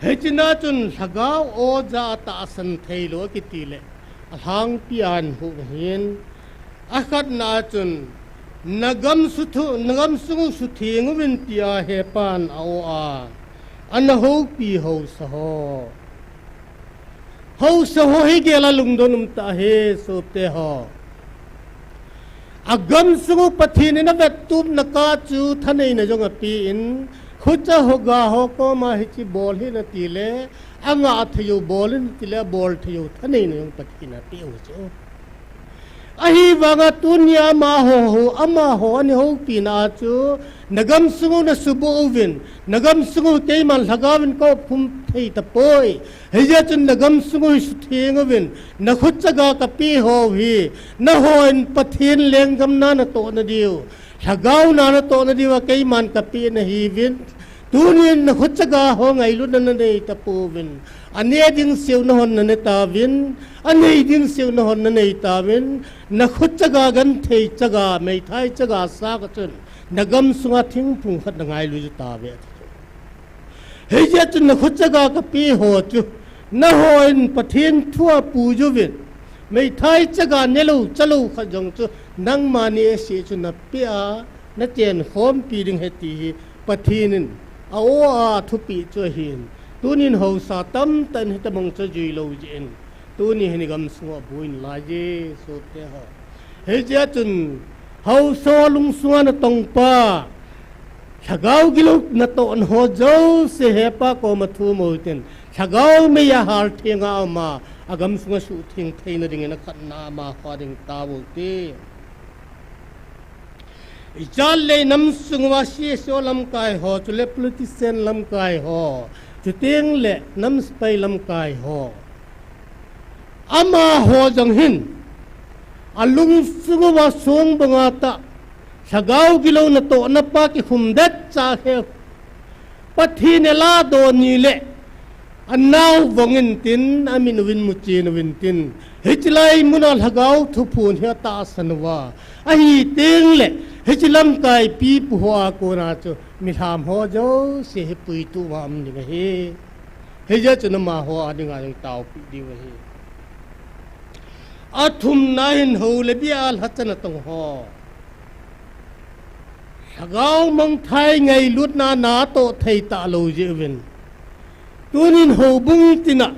Hiche na chun lhagao aw ja tahsan thei lou akiti le, alhangpi a hin hung ahin. Akhatna chun, na gam suthu, na gam sung u sutheng uvin tia hepan a aw a, ana houpi haosa ho. Haosa ho hi gel a lungdon um tah ahi, sopi te ho. Agam sung u Pathen in avettup na kah chu thaneina jong apen, khucha hoga ho koma hiche bol hih in ati le, angah thei u bol hih in ati le, abol thei u thaneina jong Pathen in apeh u chu. Ahivanga tunia amaho, amaho ana houpina chu, na gam sung u na suboh uvin, na gam sung u keiman lhagao in ka opkhum thei tapoi. Hijeh chun na gam sung u hi sutheng uvin, na khut chaga kapeh ho hi, nahon Pathen lenggam na natoh na diu, lhagao na natoh na diu a keiman kapeh nahiuvin, tunin na khut chaga ho ngailutna nanei tapouvin, ane ding seh u nahon nane tauvin, anei ding seh u nahon nanei tauvin, na khut chaga genthei chaga, meithai chaga sanga chun, na gam sunga thingphung khat na ngailu tauve. Hijeh chun na khut chaga kapeh ho chu, nahon Pathen thu a puiyu vin, meithai chaga nelou, chalou khat jong chu, nangma neh seh chu napeh a, na chenkhompi ding ahi ti hi, Pathen in a-o a thupeh chu ahin, tunin haosa tamtah in hitabang chu ajuilou jeh in, tuni hin i gamsung u aboh in lai e, sopi te ho. Hijeh chun, haosa lungsunga natongpa, lhagao gilou natohna ho jouse hepa koma thum u hitin, lhagao mei a haltheng a um a, agamsunga suhtheng theina dingin akhatna amaho a ding tao u hite. Ijat le inam sung uva C S O lamkai ho, chule politician lamkai ho, chuteng le nam sepai lamkai ho, amaho jong hin, alungsung uva songbanga tah, lhagao gilou natohna pa kikhum detcha he, Pathen in aladoh ni le, anao vong intin, amin uvin muchen uvin tin, hiche lai muna lhagao thuphon hi atahsan uva ahi teng le, hiche lamkai pipu ho a kona chu milham ho jouse hi puitu uva um ding ahi. Hijeh chun amaho a dinga jong taopeh diu ahi. Athumna hin hou le bia lhacha natong ho, lhagao mangthai ngailutna natoh thei talou jeh uvin, tunin houbung tina,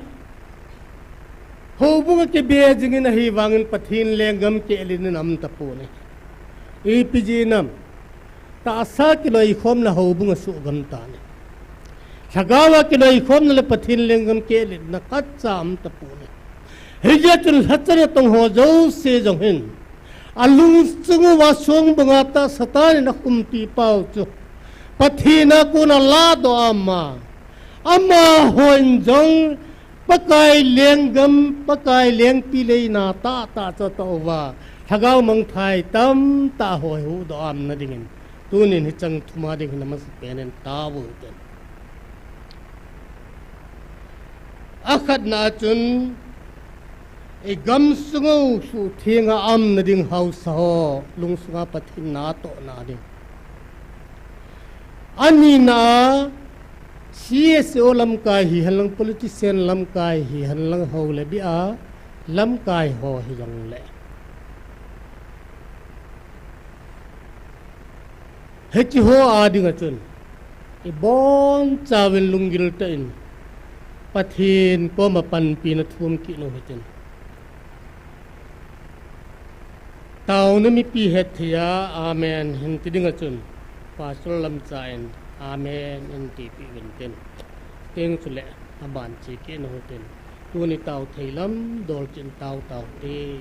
houbung a kibe jingin ahivangin Pathen lenggam kehlin in aum tapon ahi. Ipi jeh ham? Tahsa kiloikhomna houbung asuhgam tan ahi. Lhagao a kiloikhomna le Pathen lenggam kehlin na khatcha aum tapon ahi. Hijeh chun lhacha natong ho jouse jong hin, alungsung uva songbanga tah Satan in akhumpi pau chu, Pathen a kona ladoh a um a, amahon jong Pakai lenggam, Pakai lengpi leina tahtah chu atoh uva, lhagao mangthai tamtah ho huhdoh a umna dingin, tunin hicheng thuma ding hin amasapen in tao u hite. Akhatna chun, igamsung u suhtheng a umna ding haosa ho lungsunga Pathen natohna ding. Anina, C S O lamkai hihen lang, politician lamkai hihen lang, hou le bia lamkai ho hijongle, hiche ho a dinga chun, ibonchauvin lunggil tah in Pathen koma panpina thum kit u hitin. Taona mipi hetthei a, Amen, hin ti dinga chun, Pastor Lamcha in, Amen, in tipeh uvin tin. Teng chule, aban che kit u hitin. Tuni tao thei lam, dol chin tao tao te.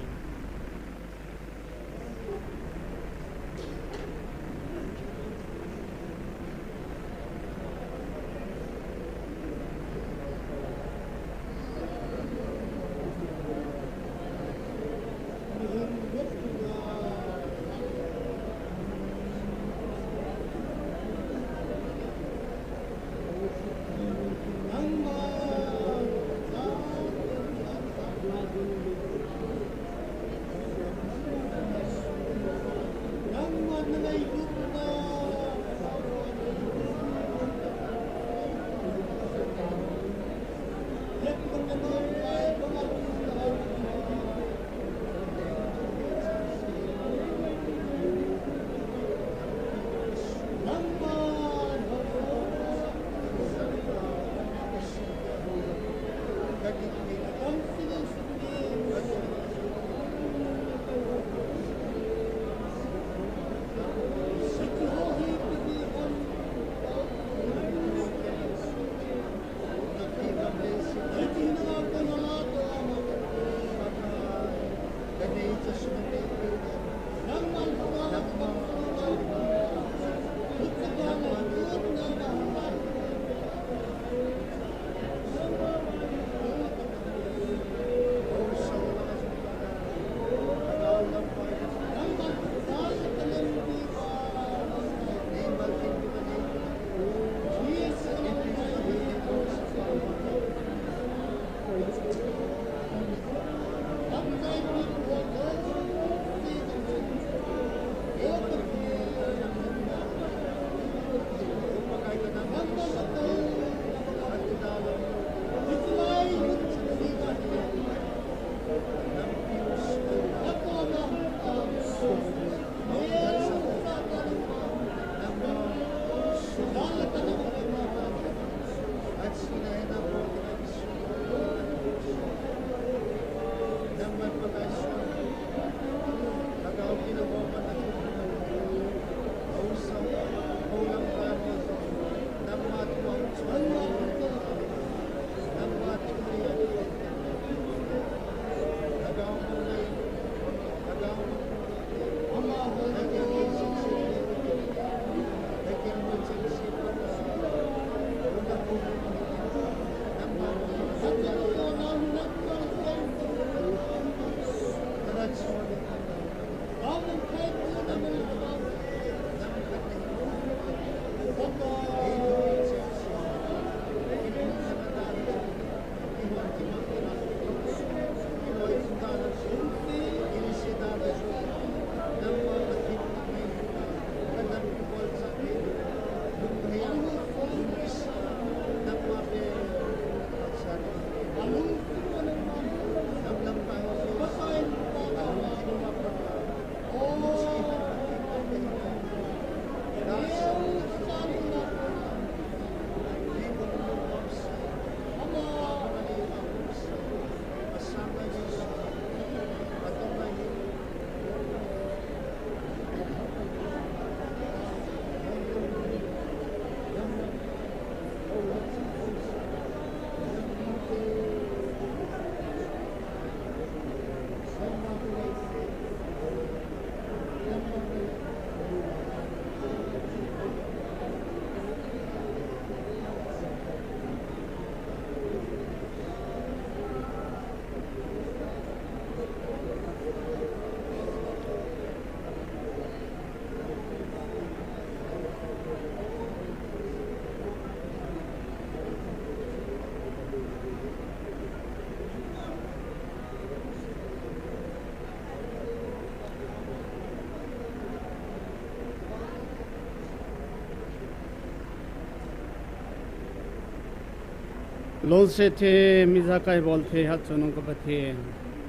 Lungset thei, mi jakai bol thei, hatchungnung ka Pathen.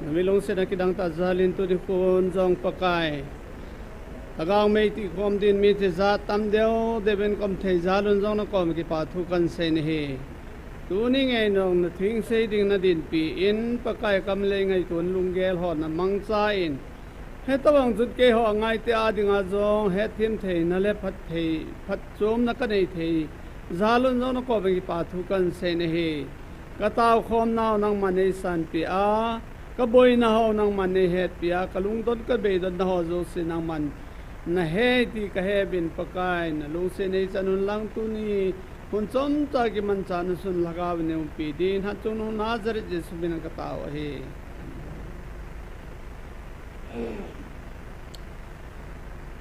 Na mi lungsetna kidang tah jalin tuni khun jong Pakai, Lhagao mei tih khom din mite jat tam deu deu in ka um thei jal un jong na koma kipa thu kan sei na ahi. Tuni ngei nung na thu hing sei ding na dinpi in Pakai kam le ngaito in lunggel ho na mangcha in, hetobang chun keiho angaite a dinga jong hetthem theina le phat thei, phatchomna ka nei thei jal un jong na koma kipa thu kan sei na ahi. Ka taokhomnau nangman nei sanpi a, ka boina ho nangman nei hetpi a, ka lungdon ka beidonna ho jouse nangman na he ti ka he uvin Pakai, na lungset nei chan un lang tuni hun chomcha kimanchahna sun Lhagao in nei umpi din, hatchungnung Nazareth Jesu min in ka tao ahi.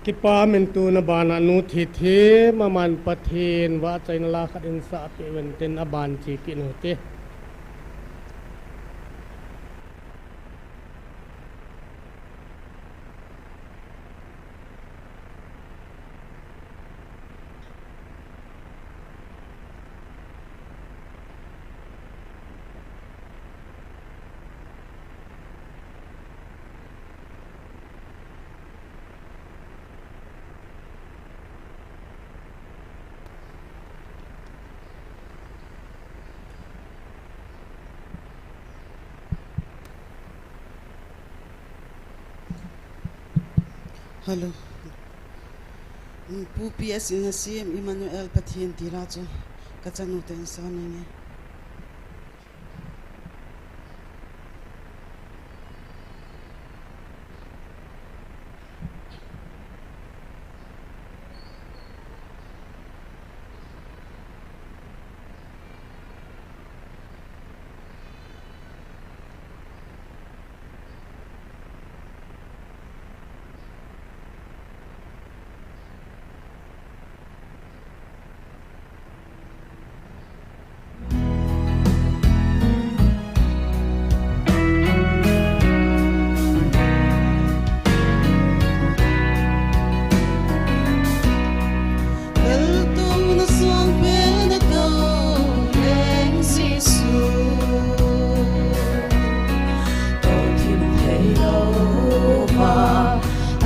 Kipa min tuna bana nu thithem aman Pathen vahchoina la khat in sahpeh uvin tin aban che kit u hite. Hello. Pu P S in a C M Emmanuel Pathen tila chu kachanu ten sa nange. Laltouna sangpen a tou leng Jesu, tou thim thei louva,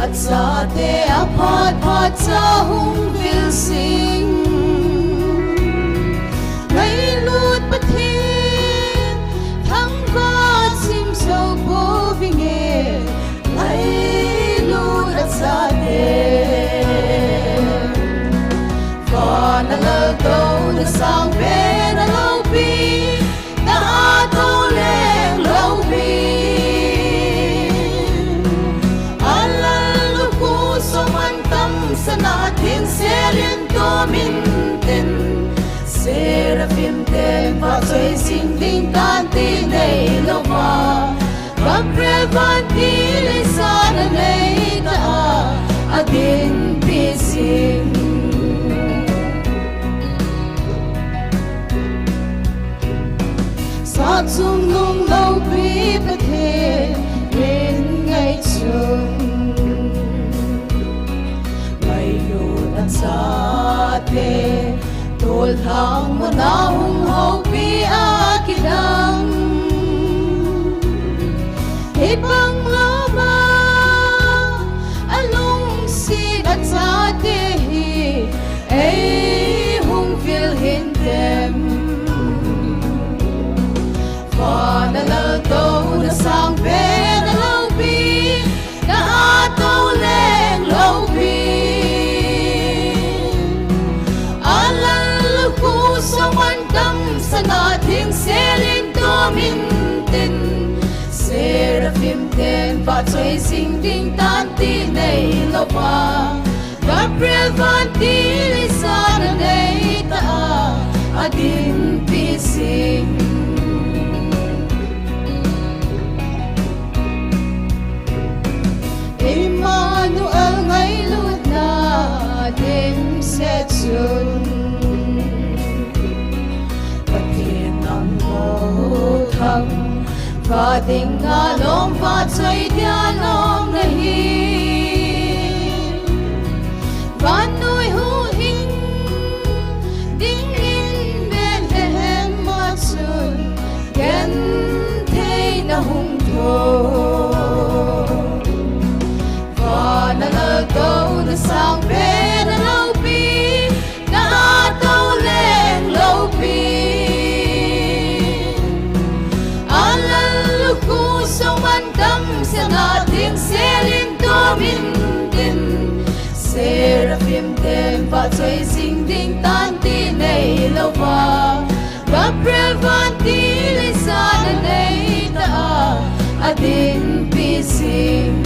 achate aphat phat cha hung vil sing. Ngailut Pathen, thangvah chim jou pouvinge, ngailut achate. Vana laltouna sangpen a loupi, na a tou leng loupi. A lallukhu song mantam sana theng selin tomin tin. Seraphim ten vahchoi jing ding tan ti neilouva, Gabriel vantil in sana neitah a, adinpi jing. Sat chungnung loupi Pathen min ngaichun, ngailut achate, tolhang muna hung houpi a kidang. Hibang lama alungset achate hi, ei hung vil hintem. Vana laltouna sangpen a loupi, na a tou leng loupi. A lallukhu song mantam sana theng selin tomin tin. Seraphim ten vahchoi jing ding tan ti neilouva, Gabriel vantil in sana neitah a, adinpi jing. Emmanuel ngailutna dimset chun, Pathen nangho thang, vah dinga lom vahchoi dia lom nahi. Vannoi huhhing dingin Bethlehem a chun, gentheina hung thou. Vana laltouna sangpen a loupi, na a tou leng loupi. A lallukhu song mantam sana theng selin tomin tin. Seraphim ten vahchoi jing ding tan ti neilouva, Gabriel vantil in sana neitah a, adinpi jing.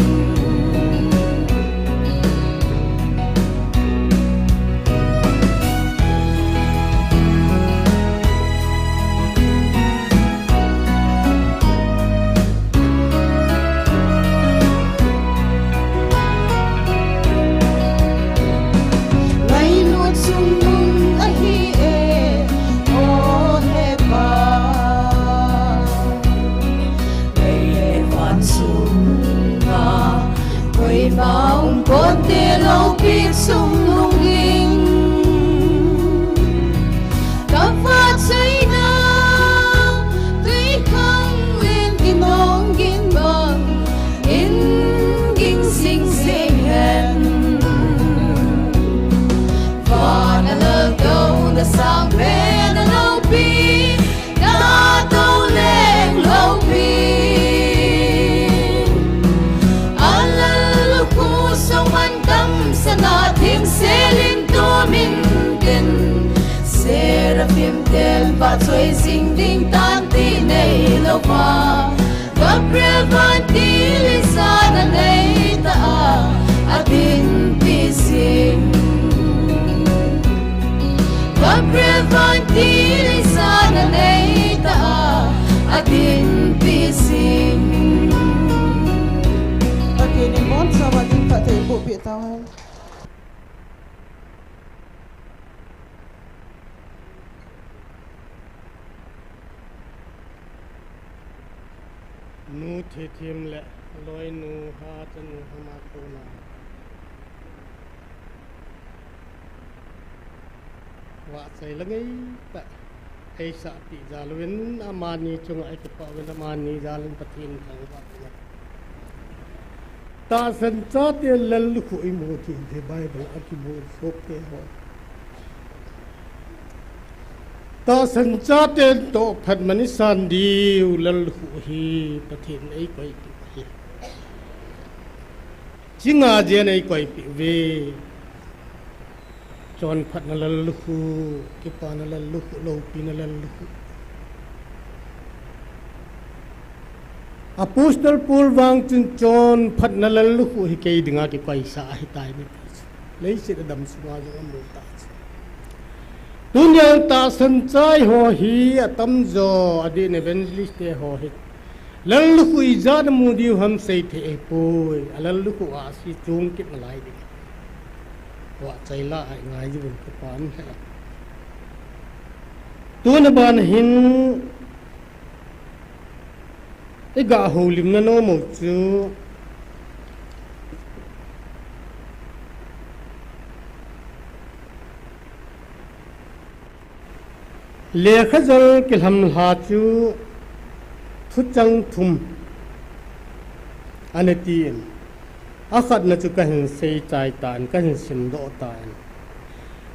Ngailut chungnung ahi e, o he Pa. Lei le van sunga koima um ponte loupi chungnung in, ka vahchoina twikhanglen in ginong gin bangin ging jing jing hen. Vana laltouna sangpen a loupi, na a tou leng loupi. A lallukhu song man Toi jing ding tan ti nei lou va, Gabriel vantil in jana nei ta a, a dinpi jing. Gabriel vantil in jana nei ta a, a dinpi jing. Pathen in abonchauva ding phatthei eiboh peh tauhen. Nu Thithem le loinu Hachanu Hama kona vahchoi la ngeitah eisahpeh jal uvin amani chunga eikipah uvin amani jal in Pathen thangvah uvin. Tahsan chate lallukhuh imu thei hi Bible a kimu sohte ho. Tahsan chaten tohphat man isan diu lallukhuh hi Pathen in eikoipeh hi. Chi nga jen eikoipeh uve. Chonphatna lallukhuh, kipana lallukhuh, loupina lallukhuh. Apostle Paul vang chun chonphatna lallukhuh hi kei dinga kikoisah ahitai ati chu. Leiset a damsunga jong amu tai chu. Tunia tahsan chate ho hi atamjo, adeh in evangelist te ho hi lallukhuh ijat a mu diu ham seithei ahipoi, alallukhuh ahsi chung kit nalai ding. Vahchoi la a ingai jiuvin kipa um e. Tuna ban hin iga houlimna nom u chu Lekhajol kilhamlha chu thuchang thum ana tin, akhatna chu kahin seichai tan, kahin simdoh tan.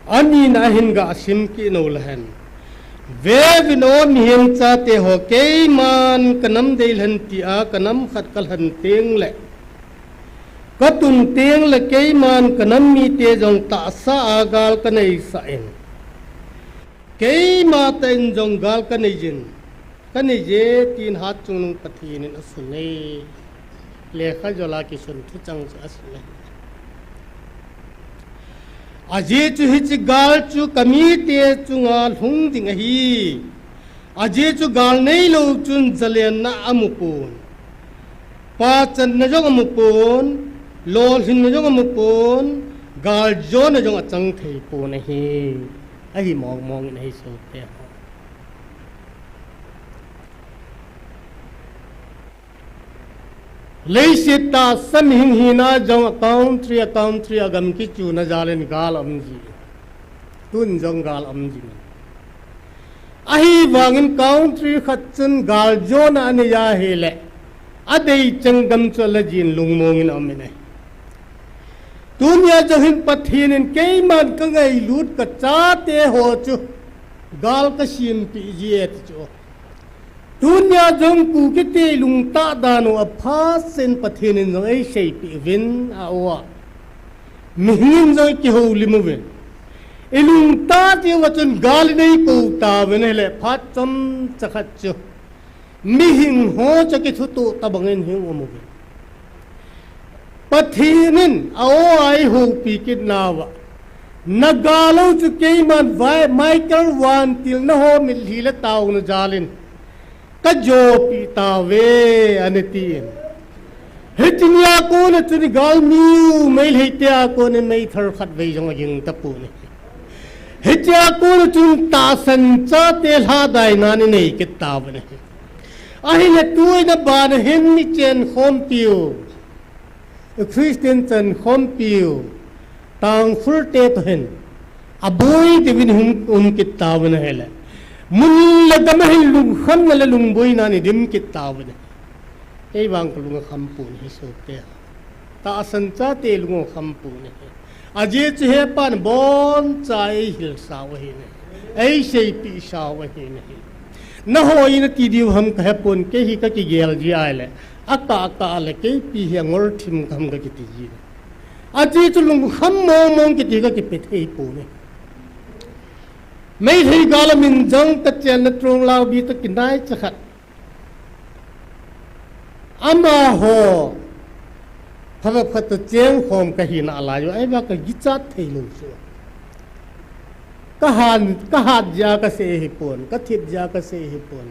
Anina ahin gasim kit nau lehen. Veuvin o mihem chate ho, keiman kanam deilhen tia kanam khat kalhen tengle, katun tengle keiman kanam mite jong tahsa a gal kaneisah in, keima tah in jong gal kanei jin, kanei je tin Hatchungnung Pathen in asun e. Lekhajola kisun thuchang chu asun e. Ajeh chu hiche gal chu kamite chunga lhung ding ahi. Ajeh chu gal neilou chun jalenna amu pon. Pachanna jong amu pon, lolhinna jong amu pon, galjona jong achang thei pon ahi. Ahi mong mong in ahi sohte ho. Leiset tahsa mihing hina jong a country, a country, agam kichuna jal in gal aum ji. Tun jong gal aum ji. Ahivangin country khat chun galjona anei ahile, adei cheng gam chu ala jin lungmong in aum in ahi. Tunia jong hin Pathen in keiman kangailut kachate ho chu gal kasimpeh ji e ti chu. Tunia jong Kukite lungtah dan u aphasen Pathen in jong eiseipeh uvin a-o a. Mihing in jong ikihoulim uvin. Ilungtah diuva chun gal in eikou tauvin ahile phat chomcha khat chu mihing ho chu kithutoh tobang in hung um uvin. Pathen in a-o a eihoupi kit nauva, nagal u chu keiman vai Michael vantil naho mitlhi le taona jal in kajopeh tauve, ana tin. Hiche nia kona chun igalmi u Meitei te a kona meithal khatvei jong aging tapon ahi. Hichea kona chun tahsan chate lhadainan inei kit tauvin ahi. Ahile tuin abana hin ichenkhompiu, Christian chenkhompiu, Tangkhulte toh hin aboi diuvin hung um kit tauvin ahile, mun le gam a hin lungkhamna le lungboinan idim kit tauvin ahi. Kei vang kalung akham pon ahi sohte. Tahsan chate lung akham pon ahi. Ajeh chu hepan aboncha eihilsau ahi ne, eiseipehsau ahi ne. Naho in ati diu ham kahepon, kei hi kakigel ji ahile, akah kah le keipi hi angol thim kaham kakiti ji ne. Ajeh chu lungkham mong mong kiti kakipe thei pon ahi. Meitei gal a min jong kachenna Tronglaobi toh kinai chakhat. Amaho phabep khat toh cheng khom kahina alai u, ahivang kagichat thei lou chu. Kahan, kahat jeh a kasei hipon, kathip jeh a kasei hipon.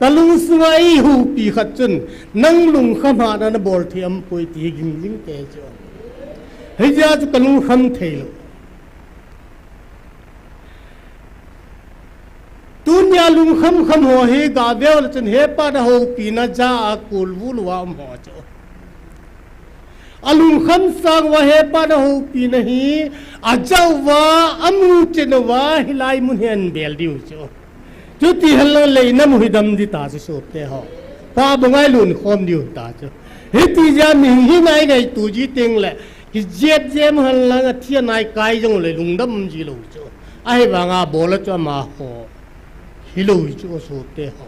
Kalungsunga eihoupi khat chun, nang lungkham hahna nabol thei aum poi ti hi ging jing kei chu. Hijeh a chu kalungkham thei lou. Tunia lungkham kham ho hi gaveu le chun hepa nahoupina jah a kulvul uva um ho chu. Alungkham sang uva hepa nahoupina hi ajah uva, amu chen uva, hilai mun hi anbel diu chu. Chuti henlang lei namu hi dam ding ta chu sopi ho. Pha bang a ilun khom diu ta chu. Hiti jeh a mihem hi nai ngai tu ji teng le. Kijep jem henlang athi anai kai jong le lungdam ji lou chu. Ahivanga bol a chu amaho hilou chu sopi ho.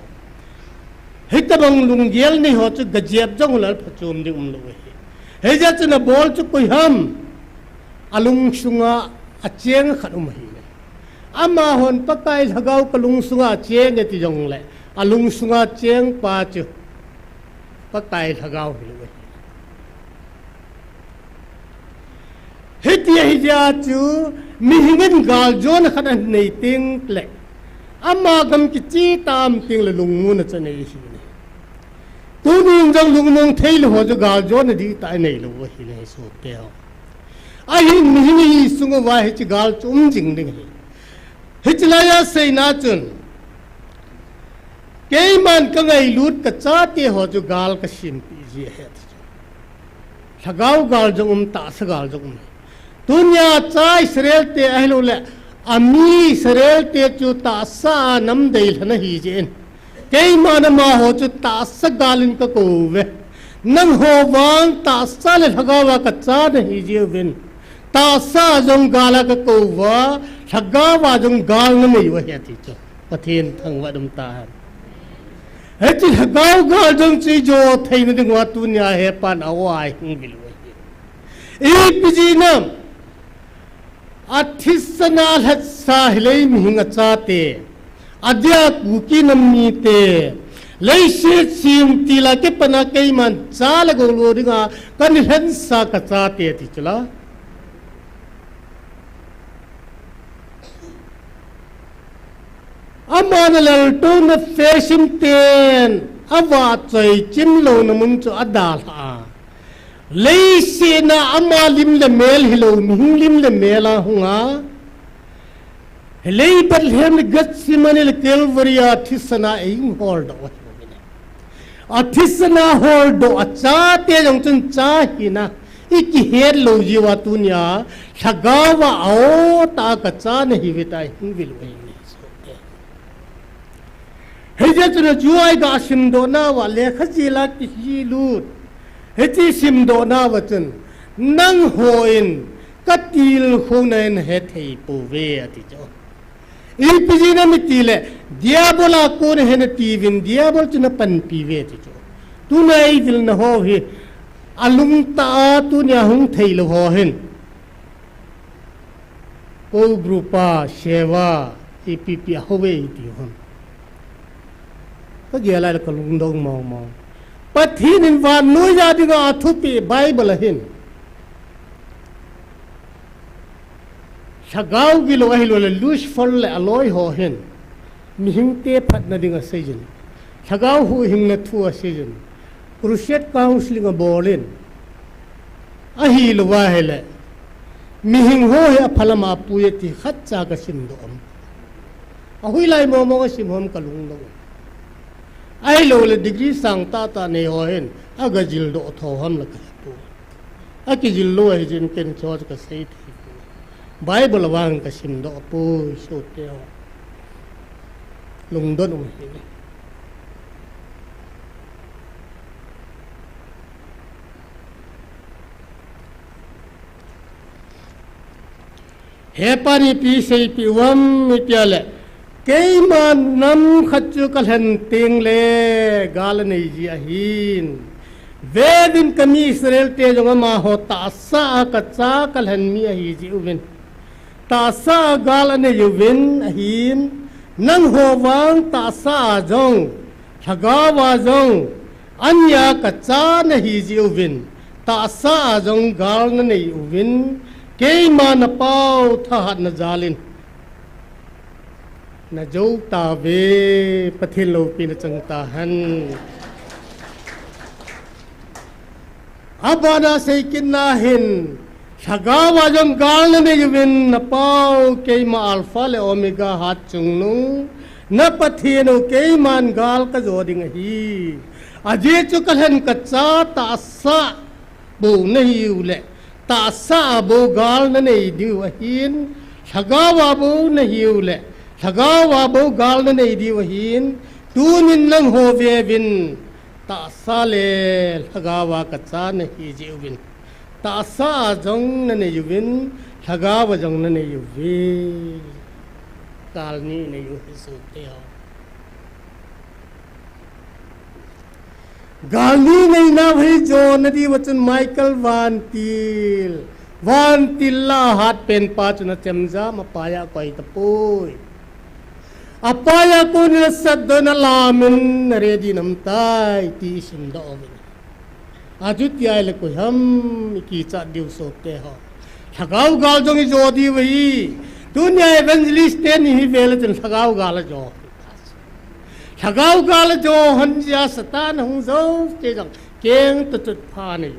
Hitabang lunggel nei ho chu gajep jong le phachom ding umlou ahi. Hijeh chun abol chu koi ham? Alungsunga acheng khat um ahi. Amahon Pakai Lhagao kalungsunga acheng e ti jong le, alungsunga cheng pa chu Pakai Lhagao hilou ahi. Hiti ahi jeh a chu, mihem in galjona khat anei teng le, ama gam kichai tam teng le lungmonna chu anei ahi. Tunin jong lungmong thei lou ho chu galjona dihtah anei lou ahi sopi ho. Ahin mihem hi sung uva hiche gal chu um jing ding ahi. Hiche laiya seina chun, keiman kangailut kachate ho chu gal kasempeh ji ahi ati chu. Lhagao gal jong um, tahsa gal jong um. Tunia cha Israel te ahilou le, ami Israel te chu tahsa a nam deilhen ahi jeh in. Keiman amaho chu tahsa gal in kakou uve. Nangho vang tahsa le lhagao a kacha nahi jeh uvin. Tahsa jong gal a kakou uva, lhagao a jong gal nanei u ahi ati chu. Pathen thangvah um tahen. Hiche lhagao gal jong chu ijo theina diuva tunia hepan a-o a ihung vil u ahi. Ipi jeh inem? Athisana lhatsa hilai mihem achate, adia Kuki nam mite, leiset semtil a kipana keiman cha le gou lo dinga kana lhensa kachate ati chu la. Aman alaltouna fesim ten avahchoi chim louna mun chu adalha a. Leiset a ama lim le mel hilou, mihem lim le mel a hunga. Hilai Bethlehem le Gethsemane le Calvary a thisana eihung holdoh u ahi. Athisana holdoh achate jong chun cha hina ikihet lou jeh uva tunia lhagao a a-o tah a kacha nahiuve tia ihung vil u ahi. Hijeh chun achu a iga simdoh nauva lekha jila kihilut. Hiche simdoh nauva chun, nanghon katilkhouna nahethei pouve ati chu. Ipi jeh inem itile, Diabol a kona hena tiuvin, Diabol chu napanpi uve ati chu. Tuna ivilna ho hi, alungtah a tunia hung theilou ho hin. Kou group a, seva, ipi ipi ahouve iti hon. Kagel a le kalungdong mong mong. Pathen in vannoi a dinga athupeh Bible a hin. Lhagao gilou ahilou le Lucifer le aloi ho hin. Mihemte phatna ding aseijin. Lhagao huhhingna thu aseijin. Crusade counseling abolin. Ahilouva ahile. Mihem ho hi aphalam a apui e ti khatcha kasimdoh am. Ahoilai mong mong asim ham kalungdong. Ahilou le degree sang tah tah nei ho hin. Agajildoh tho ham la kahe poi. Akijil lou ahijeh in ken chu kasei thei poi. Bible a vang kasimdoh poi, sopi ho. Lungdon u ahi. Hepan ipi seipeh uvam itile, keiman nam khat chu kalhen tengle gal anei ji ahin. Vevin kami Israel te jong amaho tahsa a kacha kalhen mi ahi jeh uvin. Tahsa a gal anei uvin ahin, nangho vang tahsa a jong, lhagao a jong, ania kacha nahi jeh uvin, tahsa a jong gal nanei uvin, keima na pao thahatna jalin. Najou tauve, Pathen loupina chang tahen. Abana seikit nahin, lhagao a jong gal nanei uvin, na pao keima Alpha le Omega hat chungnung, na Pathen u keiman gal kajo ding ahi. Ajeh chu kalhen kacha tahsa bou nahiu le, tahsa a bou gal nanei diu ahin, lhagao a bou nahiu le, lhagao a bou gal nanei diu ahin, tunin nangho veuvin, tahsa le lhagao a kacha nahi jeh uvin, tahsa a jong nanei uvin, lhagao a jong nanei uve. Gal ni nei u hi sohte ho. Gal ni neina hi jona diuva chun Michael vantil, vantil la hat pen pa chun achemjam a, apaia akoi tapoi. Apaia konin asatdoh in alamin, na ready nam tai ti isimdoh uvin. Achuti ahile koi ham ikichat diu sohte ho. Lhagao gal jong ijo diu ahi. Tunia evangelist teni hi vele chun lhagao gal ajo. Lhagao gal ajo hon jeh a Satan ahung jou te jong keng toh chot pha nei.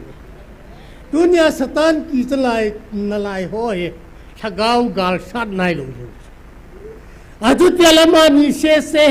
Tunia Satan kichat lai nalai ho hi lhagao gal sat nailou hi. Achuti ahile amani sese